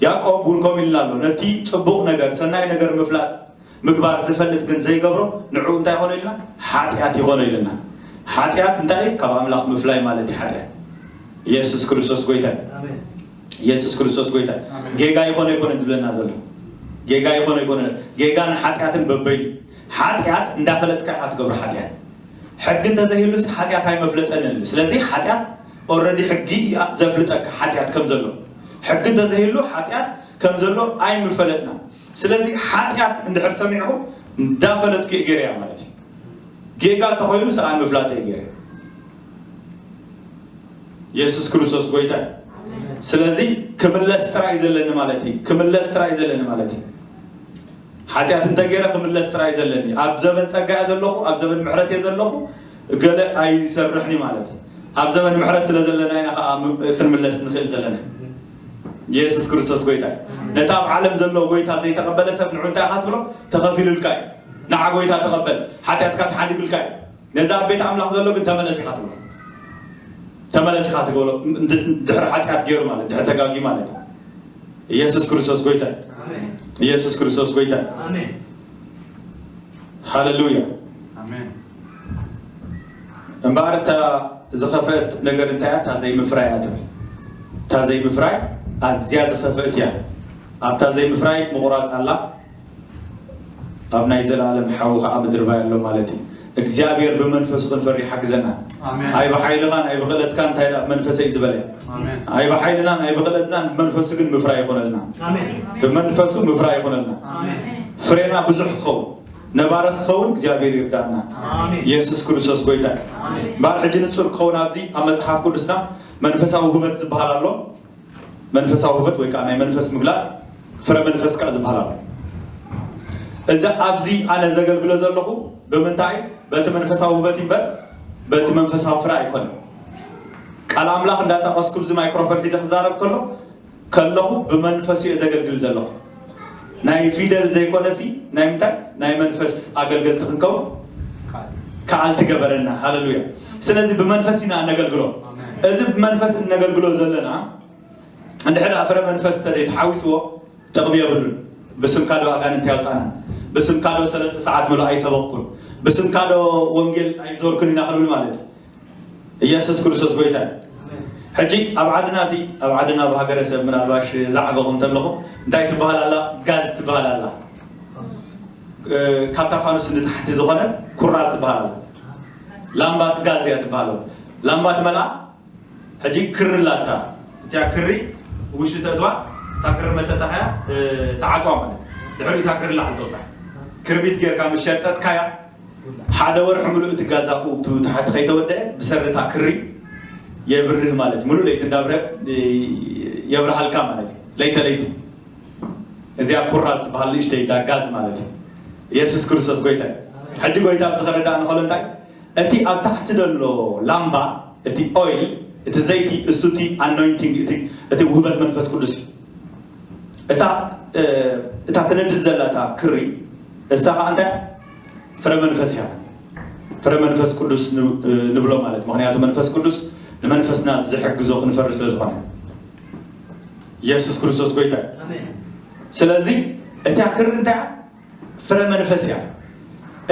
ያዕቆብ እውን ከምኡ ኢልና ኣሎ፣ ነቲ ጽቡቕ ነገር ሰናይ ነገር ምፍላጥ ምግባር ዝፈልጥ ግን ዘይገብሮ ንዕኡ እንታይ ይኾኖ ኢልና? ሓጢኣት ይኾኖ ኢልና። ሓጢኣት እንታይ እዩ? ካብ ኣምላኽ ምፍላይ ማለት እዩ ሓጢኣት። የሱስ ክርስቶስ ጎይታ እዩ። የሱስ ክርስቶስ ጎይታ እዩ። ጌጋ ይኾኖ ይኮነ ዝብለና ዘሎ ጌጋ ይኾኖ ይኮነ ጌጋን ሓጢኣትን በበይኑ ሓጢኣት እንዳፈለጥካ ኢኻ ትገብሮ ሓጢኣት። ሕጊ እንተዘይህሉስ ሓጢኣት ኣይመፍለጠንን። ስለዚ ሓጢኣት ኦረዲ ሕጊ ዘፍልጠካ ሓጢኣት ከም ዘሎ ሕጊ እንተዘይህሉ ሓጢኣት ከም ዘሎ ኣይምፈለጥና። ስለዚ ሓጢኣት እንድሕር ሰሚዕኹ እንዳፈለጥኩ እየ ገይረያ ማለት እዩ። ጌጋ እንተኾይኑ ሰኣን ምፍላጥ እየ ገይረ። የሱስ ክርስቶስ ጎይታ እዩ። ስለዚ ክምለስ ጥራይ ዘለኒ ማለት እዩ። ክምለስ ጥራይ ዘለኒ ማለት እዩ። ሓጢኣት እንተገይረ ክምለስ ጥራይ ዘለኒ፣ ኣብ ዘበን ጸጋ እየ ዘለኹ፣ ኣብ ዘበን ምሕረት እየ ዘለኹ፣ ገለ ኣይሰርሕኒ ማለት እዩ። ኣብ ዘበን ምሕረት ስለ ዘለና ኢና ከዓ ም- ክንምለስ ንኽእል ዘለና። ኢየሱስ ክርስቶስ ጎይታ እዩ። ነቲ ኣብ ዓለም ዘሎ ጎይታ ዘይተቐበለ ሰብ ንዑ እንታይ ኢኻ ትብሎ? ተኸፊሉልካ እዩ። ንዓ ጎይታ ተቐበል፣ ሓጢኣትካ ተሓዲጉልካ እዩ። ነዚ ኣብ ቤት ኣምላኽ ዘሎ ግን ተመለስ ኢኻ ትብሎ። ተመለስ ኢኻ ትብሎ። እንድ- ድሕሪ ሓጢኣት ገይሩ ማለት፣ ድሕሪ ተጋጊ ማለት። ኢየሱስ ክርስቶስ ጎይታ እዩ። ኢየሱስ ክርስቶስ ጎይታ እዩ። ሃሌሉያ። እምበኣር እታ ዝኸፍአት ነገር እንታይ እያ? እታ ዘይምፍራይ እያ ትብል። እታ ዘይምፍራይ ኣዝያ ዝኸፍአት እያ። ኣብታ ዘይምፍራይ ምቑራፅ ኣላ፣ ኣብ ናይ ዘለኣለም ሓዊ ከዓ ምድርባይ ኣሎ ማለት እዩ። እግዚኣብሔር ብመንፈሱ ክንፈሪ ይሓግዘና። ኣይ ብሓይልኻን ኣይ ብኽእለትካን እንታይ ደኣ መንፈሰይ ዝበለ። ኣይ ብሓይልናን ኣይ ብኽእለትናን፣ ብመንፈሱ ግን ምፍራይ ይኾነልና። ብመንፈሱ ምፍራይ ይኾነልና። ፍሬና ብዙሕ ክኸውን፣ ነባሪ ክኸውን እግዚኣብሔር ይርዳእና። ኢየሱስ ክርስቶስ ጎይታ እዩ። እምበኣር ሕጂ ንጹር ክኸውን ኣብዚ ኣብ መጽሓፍ ቅዱስና መንፈሳዊ ውህበት ዝበሃል ኣሎ። መንፈሳዊ ውህበት ወይ ከዓ ናይ መንፈስ ምግላፅ ፍረ መንፈስ ከዓ ዝበሃል ኣሎ። እዚ ኣብዚ ኣነ ዘገልግሎ ዘለኹ ብምንታይ? በቲ መንፈሳዊ ውህበት እምበር በቲ መንፈሳዊ ፍረ ኣይኮነን። ቃል ኣምላኽ እንዳጠቐስኩ ብዚ ማይክሮፎን ሒዘ ክዛረብ ከሎ ከለኹ ብመንፈሱ እየ ዘገልግል ዘለኹ። ናይ ፊደል ዘይኮነሲ ናይ ምንታይ? ናይ መንፈስ ኣገልገልቲ ክንከውን ከኣል ትገበረና። ሃሌሉያ። ስለዚ ብመንፈስ ኢና እነገልግሎ። እዚ ብመንፈስ እነገልግሎ ዘለና እንድሕር ፍረ መንፈስ ተደይ ተሓዊስዎ ጥቕሚ የብሉን። ብስምካ ዶ ኣጋንንቲ ያውፃና፣ ብስምካ ዶ ሰለስተ ሰዓት ምሉእ ኣይሰበኽኩን፣ ብስምካ ዶ ወንጌል ኣይዞርኩን ኢና ክብል ማለት እዩ። ኢየሱስ ክርስቶስ ጎይታ እዩ። ሕጂ ኣብ ዓድና ሲ ኣብ ዓድና ብሃገረ ሰብ ምናልባሽ ዛዕበኹም ተለኹም እንታይ ትበሃል ኣላ? ጋዝ ትበሃል ኣላ። እ፣ ካብታ ፋኑስ ንታሕቲ ዝኾነት ኩራዝ ትበሃል ኣላ። ላምባ ጋዝ እያ ትበሃል። ላምባ ትመልኣ ሕጂ ክሪ ኣላታ። እቲያ ክሪ ውሽጢ ተእትዋ፣ እታ ክሪ መሰታኸያ ትዓፅዋ ማለት። ድሕሪ እታ ክሪ ላዕሊ ተውፃእ። ክርቢት ጌርካ ምስ ሸርጠጥካያ ሓደ ወርሒ ምሉእ እቲ ጋዝ ኣብኡ ትታሕቲ ከይተወደአ ብሰሪ እታ ክሪ የብርህ ማለት። ሙሉእ ለይቲ እንዳብረ የብርሃልካ ማለት እዩ። ለይተ ለይቲ እዚኣ ኩራ ዝትበሃል ንእሽተይ ዳጋዝ ማለት እዩ። ኢየሱስ ክርስቶስ ጎይታ እዩ። ሕጂ ጎይታ ኣብዚ ከረዳእ ንኸሎ እንታይ እቲ ኣብ ታሕቲ ዘሎ ላምባ እቲ ኦይል እቲ ዘይቲ እሱ እቲ ኣኖይንቲንግ እቲ ውህበት መንፈስ ቅዱስ እዩ። እታ እታ ትነድድ ዘላ እታ ክሪ እሳ ከዓ እንታይ ፍረ መንፈስ እያ። ፍረ መንፈስ ቅዱስ ንብሎ ማለት ምክንያቱ መንፈስ ቅዱስ ንመንፈስና ዝሕግዞ ክንፈሪ ስለ ዝኾነ ኢየሱስ ክርስቶስ ጎይታ እዩ። ስለዚ እታ ክሪ እንታይ ፍረ መንፈስ እያ።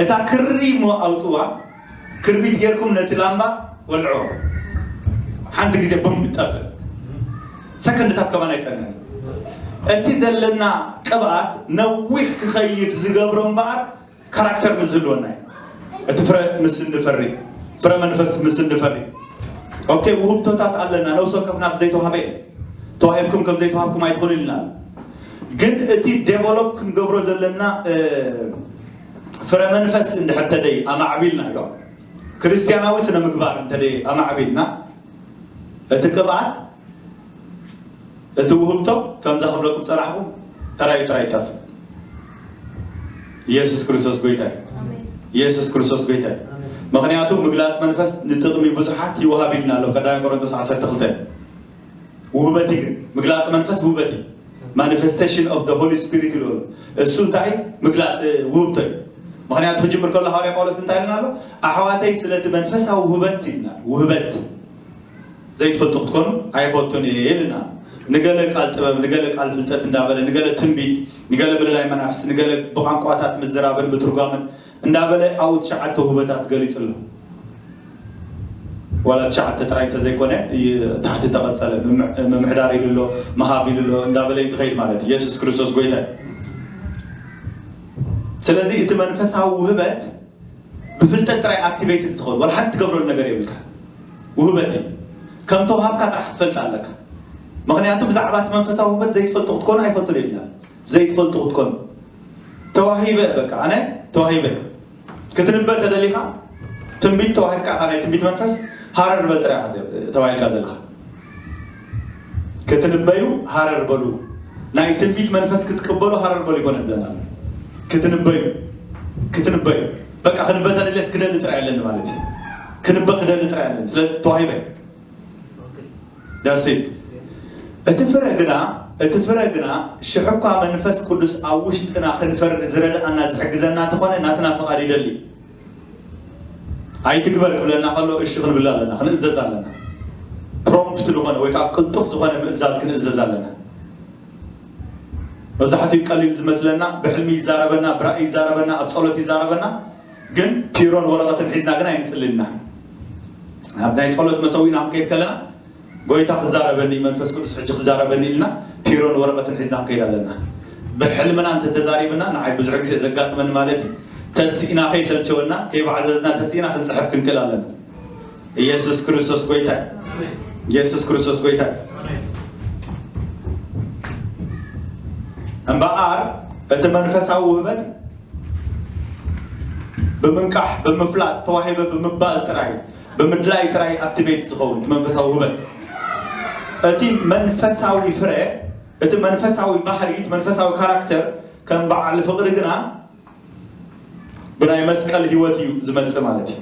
እታ ክሪ እሞ ኣውፅዋ ክርቢት ጌርኩም ነቲ ላምባ ወልዖ ሓንቲ ግዜ ቡም ይጠፍእ። ሰከንድታት ከማን ኣይፀንሕን። እቲ ዘለና ቅብኣት ነዊሕ ክኸይድ ዝገብሮ እምበኣር ካራክተር ምስ ዝህልወና እዩ። እቲ ፍረ ምስ እንፈሪ ፍረ መንፈስ ምስ እንፈሪ ኦኬ ውህብቶታት ኣለና። ነብሲ ወከፍና ብዘይተዋህበ የለን። ተዋሂብኩም ከም ዘይተዋህብኩም ኣይትኽእሉ ኢልና። ግን እቲ ዴቨሎፕ ክንገብሮ ዘለና ፍረ መንፈስ እንድሕር ተደይ ኣማዕቢልና እዮም ክርስትያናዊ ስነ ምግባር እንተደይ ኣማዕቢልና እቲ ቅብኣት እቲ ውህብቶ ከምዛ ክብለኩም ፀናሕኹ ተራዩ ጥራይ ይጠፍእ። ኢየሱስ ክርስቶስ ጎይታ እዩ። ኢየሱስ ክርስቶስ ጎይታ እዩ። ምክንያቱ ምግላፅ መንፈስ ንጥቕሚ ብዙሓት ይወሃብ ኢልና ኣሎ ቀዳማይ ቆሮንቶስ ዓሰርተ ክልተ። ውህበት እዩ ግን ምግላፅ መንፈስ ውህበት እዩ። Manifestation of the Holy Spirit ይልበሉ። እሱ እንታይ ምግላፅ ውህብቶ እዩ። ምክንያቱ ክጅምር ከሎ ሃዋርያ ጳውሎስ እንታይ ኢልና ኣሎ? ኣሕዋተይ ስለቲ መንፈሳዊ ውህበት ኢልና ውህበት ዘይትፈልጡ ክትኮኑ ኣይፈቱን እየ ኢልና። ንገለ ቃል ጥበብ ንገለ ቃል ፍልጠት እንዳበለ ንገለ ትንቢት ንገለ ምልላይ መናፍስ ንገለ ብቋንቋታት ምዝራብን ምትርጓምን እንዳበለ ኣብኡ ትሽዓተ ውህበታት ገሊፁ ኣሎ። ዋላ ትሽዓተ ጥራይ እንተዘይኮነ ታሕቲ ተቐፀለ ምምሕዳር ኢሉ ኣሎ፣ ምሃብ ኢሉ ኣሎ እንዳበለ እዩ ዝኸይድ ማለት ኢየሱስ ክርስቶስ ጎይታ እዩ። ስለዚ እቲ መንፈሳዊ ውህበት ብፍልጠት ጥራይ ኣክቲቬትድ ዝኸውን ዋላ ሓንቲ ትገብረሉ ነገር የብልካ። ውህበት እዩ። ከም ተዋሃብካ ጥራሕ ክትፈልጥ ኣለካ። ምክንያቱ ብዛዕባ እቲ መንፈሳዊ ውህበት ዘይትፈልጡ ክትኮኑ ኣይፈቱን የብልና። ዘይትፈልጡ ክትኮኑ ተዋሂበ በቃ ኣነ ተዋሂበ ክትንበ ተደሊኻ ትንቢት ተዋሂብካ ኢኻ ናይ ትንቢት መንፈስ ሃረር በል ጥራይ ኢኻ ተባሂልካ ዘለኻ ክትንበዩ ሃረር በሉ ናይ ትንቢት መንፈስ ክትቅበሉ ሃረር በሉ ይኮነ ብለና ክትንበዩ ክትንበዩ በቃ ክንበ ተደልየስ ክደሊ ጥራይ ኣለኒ ማለት እዩ። ክንበ ክደሊ ጥራይ ኣለኒ። ስለዚ ተዋሂበ። That's it። እቲ ፍረ ግና እቲ ፍረ ግና ሽሕ እኳ መንፈስ ቅዱስ ኣብ ውሽጥና ክንፈሪ ዝረድኣና ዝሕግዘና ተኾነ ናትና ፍቓድ ይደሊ። ኣይትግበር ክብለና ከሎ እሺ ክንብል ኣለና፣ ክንእዘዝ ኣለና። ፕሮምፕት ዝኾነ ወይ ከዓ ቅልጡፍ ዝኾነ ምእዛዝ ክንእዘዝ ኣለና። መብዛሕትኡ ቀሊል ዝመስለና ብሕልሚ ይዛረበና፣ ብራእይ ይዛረበና፣ ኣብ ጸሎት ይዛረበና፣ ግን ፒሮን ወረቐትን ሒዝና ግን ኣይንጽልይና። ኣብ ናይ ጸሎት መሰዊእና ክንከይድ ከለና ጎይታ ክዛረበኒ መንፈስ ቅዱስ ሕጂ ክዛረበኒ ኢልና ፒሮን ወረቐትን ሒዝና ክንከይድ ኣለና። ብሕልምና እንተተዛሪብና ንዓይ ብዙሕ ግዜ ዘጋጥመኒ ማለት እዩ። ተሲእና ከይሰልቸወና ከይባዕዘዝና ተሲእና ክንጽሕፍ ክንክእል ኣለና። ኢየሱስ ክርስቶስ ጎይታ እዩ። ኢየሱስ ክርስቶስ ጎይታ እዩ። እምበኣር እቲ መንፈሳዊ ውህበት ብምንቃሕ ብምፍላጥ ተዋሂበ ብምባል ጥራይ ብምድላይ ጥራይ ኣክቲቬት ዝኸውን እቲ መንፈሳዊ ውህበት። እቲ መንፈሳዊ ፍረ እቲ መንፈሳዊ ባህሪ እቲ መንፈሳዊ ካራክተር ከም በዓል ፍቕሪ ግና ብናይ መስቀል ህይወት እዩ ዝመጽእ ማለት እዩ።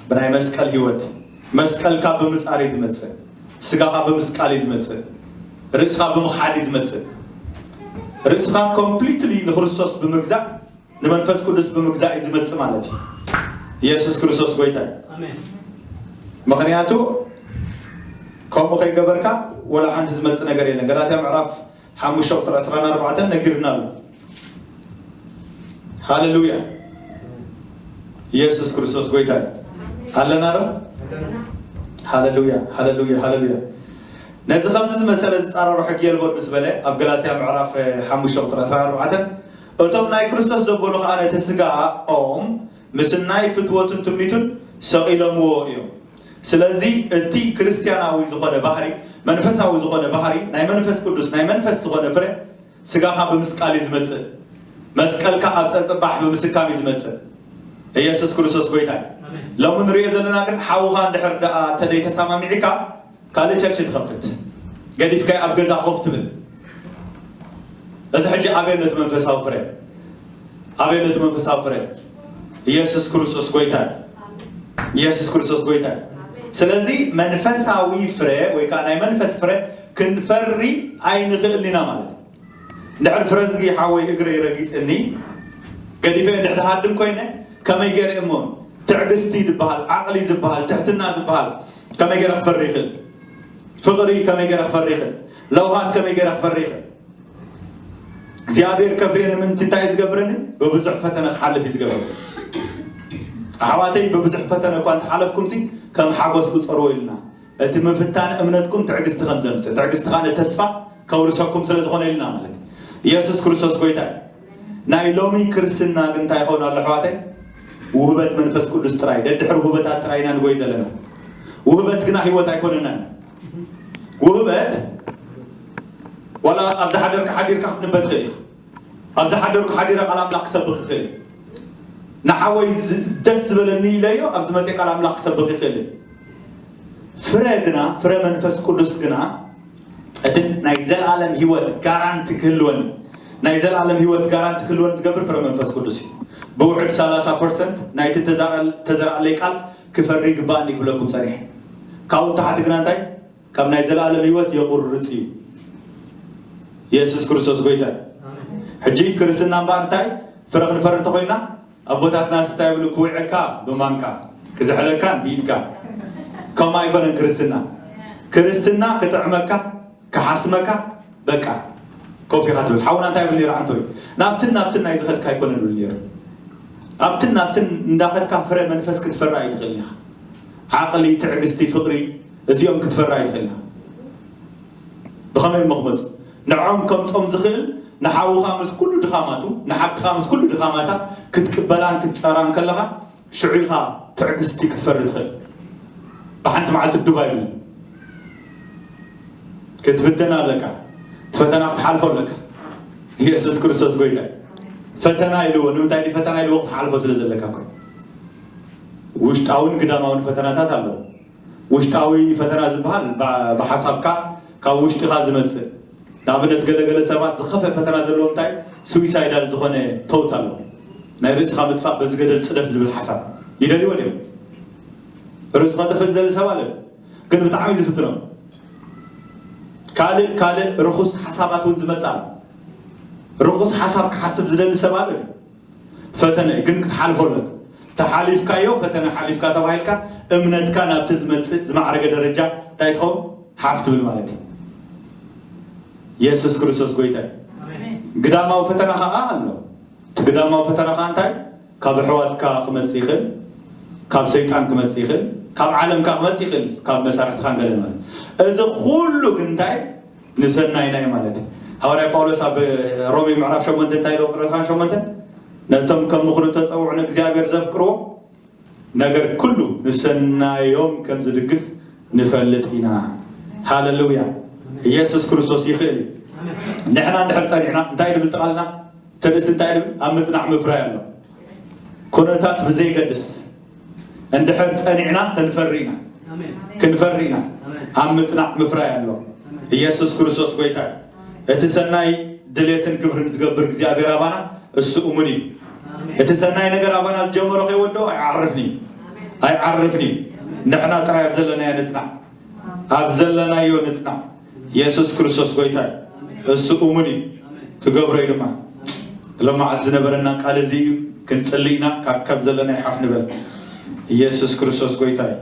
ብናይ መስቀል ህይወት መስቀልካ ብምጻር እዩ ዝመጽእ። ስጋኻ ብምስቃል እዩ ዝመጽእ። ርእስኻ ብምኽሓድ እዩ ዝመጽእ። ርእስኻ ኮምፕሊትሊ ንክርስቶስ ብምግዛእ ንመንፈስ ቅዱስ ብምግዛእ እዩ ዝመጽእ ማለት እዩ። ኢየሱስ ክርስቶስ ጎይታ እዩ። ኣሜን። ምኽንያቱ ከምኡ ከይገበርካ ወላ ሓንቲ ዝመጽእ ነገር የለን። ገላትያ ምዕራፍ ሓሙሽተ ቁፅሪ ዕስራን ኣርባዕተን ነጊርና ኣሎ። ሃሌሉያ። ኢየሱስ ክርስቶስ ጎይታ እዩ። ኣለና ዶ? ሃሌሉያ፣ ሃሌሉያ፣ ሃሌሉያ። ነዚ ከምዚ ዝመሰለ ዝፃረሮ ሕጊ የልቦን ምስ በለ ኣብ ገላትያ ምዕራፍ ሓሙሽተ ቁፅሪ ዕስራን ኣርባዕተን እቶም ናይ ክርስቶስ ዘበሉ ከዓ ነቲ ስጋኦም ምስናይ ፍትወቱን ትምኒቱን ሰቒሎምዎ እዮም። ስለዚ እቲ ክርስትያናዊ ዝኾነ ባህሪ መንፈሳዊ ዝኾነ ባህሪ ናይ መንፈስ ቅዱስ ናይ መንፈስ ዝኾነ ፍረ ስጋኻ ብምስቃል እዩ ዝመፅእ። መስቀልካ ኣብ ፀፅባሕ ብምስካም እዩ ዝመፅእ። ኢየሱስ ክርስቶስ ጎይታ እዩ። ሎሚ ንሪኦ ዘለና ግን ሓውኻ እንድሕር ደኣ ተደይ ተሰማሚዕካ ካልእ ቸርች ትኸፍት ገዲፍካዮ ኣብ ገዛ ኮፍ ትብል። እዚ ሕጂ ኣበየነቱ መንፈሳዊ ፍረ ኣበየነቱ መንፈሳዊ ፍረ ኢየሱስ ክርስቶስ ጎይታ እዩ። ኢየሱስ ክርስቶስ ጎይታ እዩ። ስለዚ መንፈሳዊ ፍረ ወይ ከዓ ናይ መንፈስ ፍረ ክንፈሪ ኣይንኽእልን ኢና ማለት እዩ። እንድሕር ፍረ ዝጊ ሓወይ እግረይ ረጊፅኒ ገዲፈ እንድሕር ሃድም ኮይነ ከመይ ገይረ እሞ ትዕግስቲ ዝበሃል ዓቕሊ ዝበሃል ትሕትና ዝበሃል ከመይ ገይረ ክፈሪ ይኽእል? ፍቕሪ ከመይ ገይረ ክፈሪ ይኽእል? ለውሃት ከመይ ገይረ ክፈሪ ይኽእል? እግዚኣብሔር ከፍርየኒ ምንቲ እንታይ እዩ ዝገብረኒ? ብብዙሕ ፈተነ ክሓልፍ እዩ ዝገብረኒ። ኣሕዋተይ ብብዙሕ ፈተነ እኳ እንተሓለፍኩምሲ ከም ሓጎስ ቁፀርዎ ኢልና እቲ ምፍታን እምነትኩም ትዕግስቲ ከም ዘምፅእ ትዕግስቲ ከዓ ተስፋ ከውርሰኩም ስለ ዝኾነ ኢልና ማለት እዩ። ኢየሱስ ክርስቶስ ጎይታ እዩ። ናይ ሎሚ ክርስትና ግን እንታይ ይኸውን ኣሎ ኣሕዋተይ? ውህበት መንፈስ ቅዱስ ጥራይ ደድሕሪ ውህበታት ጥራይ ኢና ንጎይ ዘለና። ውህበት ግና ህይወት ኣይኮነናን። ውህበት ዋላ ኣብ ዝሓደርካ ሓዲርካ ክትንበ ትኽእል ኢኻ። ኣብ ዝሓደርኩ ሓዲረ ቃል ኣምላኽ ክሰብኽ ይኽእል እዩ። ንሓወይ ዝ- ደስ ዝበለኒ ኢለዮ ኣብ ዝመፅእ ቃል ኣምላኽ ክሰብኽ ይኽእል እዩ። ፍረ ግና ፍረ መንፈስ ቅዱስ ግና እቲ ናይ ዘለኣለም ህይወት ጋራንቲ ክህልወኒ ናይ ዘለኣለም ህይወት ጋራንቲ ክህልወኒ ዝገብር ፍረ መንፈስ ቅዱስ እዩ። ብውሕድ ሰላሳ ፐርሰንት ናይቲ ተዘራ- ተዘርኣለይ ቃል ክፈሪ ይግባእኒ ክብለኩም ፀኒሐ። ካብኡ ንታሕቲ ግና እንታይ ካብ ናይ ዘለኣለም ህይወት የቑርፅ እዩ። ኢየሱስ ክርስቶስ ጎይታ እዩ። ሕጂ ክርስትና እምበኣር እንታይ ፍረ ክንፈሪ እንተኮይና ኣቦታትና ስታይ ብሉ ክውዕካ ብማንካ ክዝሕለካን ብኢድካ ከምኡ ኣይኮነን ክርስትና። ክርስትና ክጥዕመካ ክሓስመካ በቃ ኮፍ ኢኻ ትብል። ሓውና እንታይ ብል ነይሩ ዓንቶይ ናብትን ናብትን ናይ ዝኸድካ ኣይኮነን ብል ነይሩ። ኣብትን ናብትን እንዳኸድካ ፍረ መንፈስ ክትፈራ ኣይትኽእልን ኢኻ። ዓቕሊ፣ ትዕግስቲ፣ ፍቕሪ እዚኦም ክትፈራ ኣይትኽእልን ኢኻ። ብኸመይ እሞ ክመፁ ንዕኦም ከምፆም ዝኽእል ንሓውኻ ምስ ኩሉ ድኻማቱ ንሓብትኻ ምስ ኩሉ ድኻማታ ክትቅበላን ክትፀራን ከለኻ ሽዑ ኢኻ ትዕግስቲ ክትፈሪ ትኽእል። ብሓንቲ መዓልቲ ዱብ ኣይብልን። ክትፍተን ኣለካ። ፈተና ክትሓልፎ ኣለካ። ኢየሱስ ክርስቶስ ጎይታ እዩ። ፈተና ኢልዎ ንምንታይ ድዩ ፈተና ኢልዎ ክትሓልፎ ስለ ዘለካ እኮ እዩ። ውሽጣውን ግዳማውን ፈተናታት ኣለዉ። ውሽጣዊ ፈተና ዝበሃል ብ- ብሓሳብካ ካብ ውሽጥኻ ዝመፅእ ንኣብነት ገለገለ ሰባት ዝኸፍአ ፈተና ዘለዎ እንታይ፣ ስዊሳይዳል ዝኾነ ተውት ኣሎ። ናይ ርእስኻ ምጥፋእ በዚ ገደል ጽደፍ ዝብል ሓሳብ ይደልይዎ ድዮም? ርእስኻ ጠፍእ ዝደሊ ሰብ ኣለ፣ ግን ብጣዕሚ ዝፍትኖ ካልእ ካልእ ርኹስ ሓሳባት እውን ዝመጽእ ኣሎ። ርኹስ ሓሳብ ክሓስብ ዝደሊ ሰብ ኣለ። ፈተነ ግን ክትሓልፎ ኣለካ። ተሓሊፍካዮ፣ ፈተነ ሓሊፍካ ተባሂልካ፣ እምነትካ ናብቲ ዝመጽእ ዝማዕረገ ደረጃ እንታይ ትኸውን ሓፍ ትብል ማለት እዩ። የሱስ ክርስቶስ ጎይታ እዩ። ግዳማዊ ፈተና ከዓ ኣሎ። እቲ ግዳማዊ ፈተና ከዓ እንታይ? ካብ ኣሕዋትካ ክመጽእ ይኽእል፣ ካብ ሰይጣን ክመጽእ ይኽእል፣ ካብ ዓለምካ ክመጽእ ይኽእል፣ ካብ መሳርሕትካ ገለ ማለት። እዚ ኩሉ ግን እንታይ ንሰናይና እዩ ማለት እዩ። ሃዋርያ ጳውሎስ ኣብ ሮሜ ምዕራፍ ሸሞንተ እንታይ ኢሉ? ቁፅሪ ዕስራን ሸሞንተን፣ ነቶም ከም ምኽሩ ተጸውዑ ንእግዚኣብሔር ዘፍቅርዎ ነገር ኩሉ ንሰናዮም ከም ዝድግፍ ንፈልጥ ኢና። ሃለሉያ። ኢየሱስ ክርስቶስ ይኽእል እዩ። ንሕና እንድሕር ጸኒዕና እንታይ ንብል ቃልና? ትርእስ እንታይ ንብል? ኣብ ምጽናዕ ምፍራይ ኣሎ። ኩነታት ብዘይገድስ እንድሕር ጸኒዕና ክንፈሪ ኢና። ክንፈሪ ኢና። ኣብ ምጽናዕ ምፍራይ ኣሎ። ኢየሱስ ክርስቶስ ጎይታ እዩ። እቲ ሰናይ ድሌትን ግብርን ዝገብር እግዚኣብሔር ኣባና እሱ እሙን እዩ። እቲ ሰናይ ነገር ኣባና ዝጀመሮ ከይወዶ ኣይዓርፍን እዩ። ኣይዓርፍን እዩ። ንሕና ጥራይ ኣብ ዘለናዮ ንጽናዕ። ኣብ ዘለናዮ ንጽናዕ። ኢየሱስ ክርስቶስ ጎይታ እዩ። እሱ እሙን እዩ። ክገብሮ እዩ ድማ። ሎም መዓልቲ ዝነበረና ቃል እዚ እዩ። ክንጽሊ ኢና። ካብ ካብ ዘለናዮ ሓፍ ንበል። ኢየሱስ ክርስቶስ ጎይታ እዩ።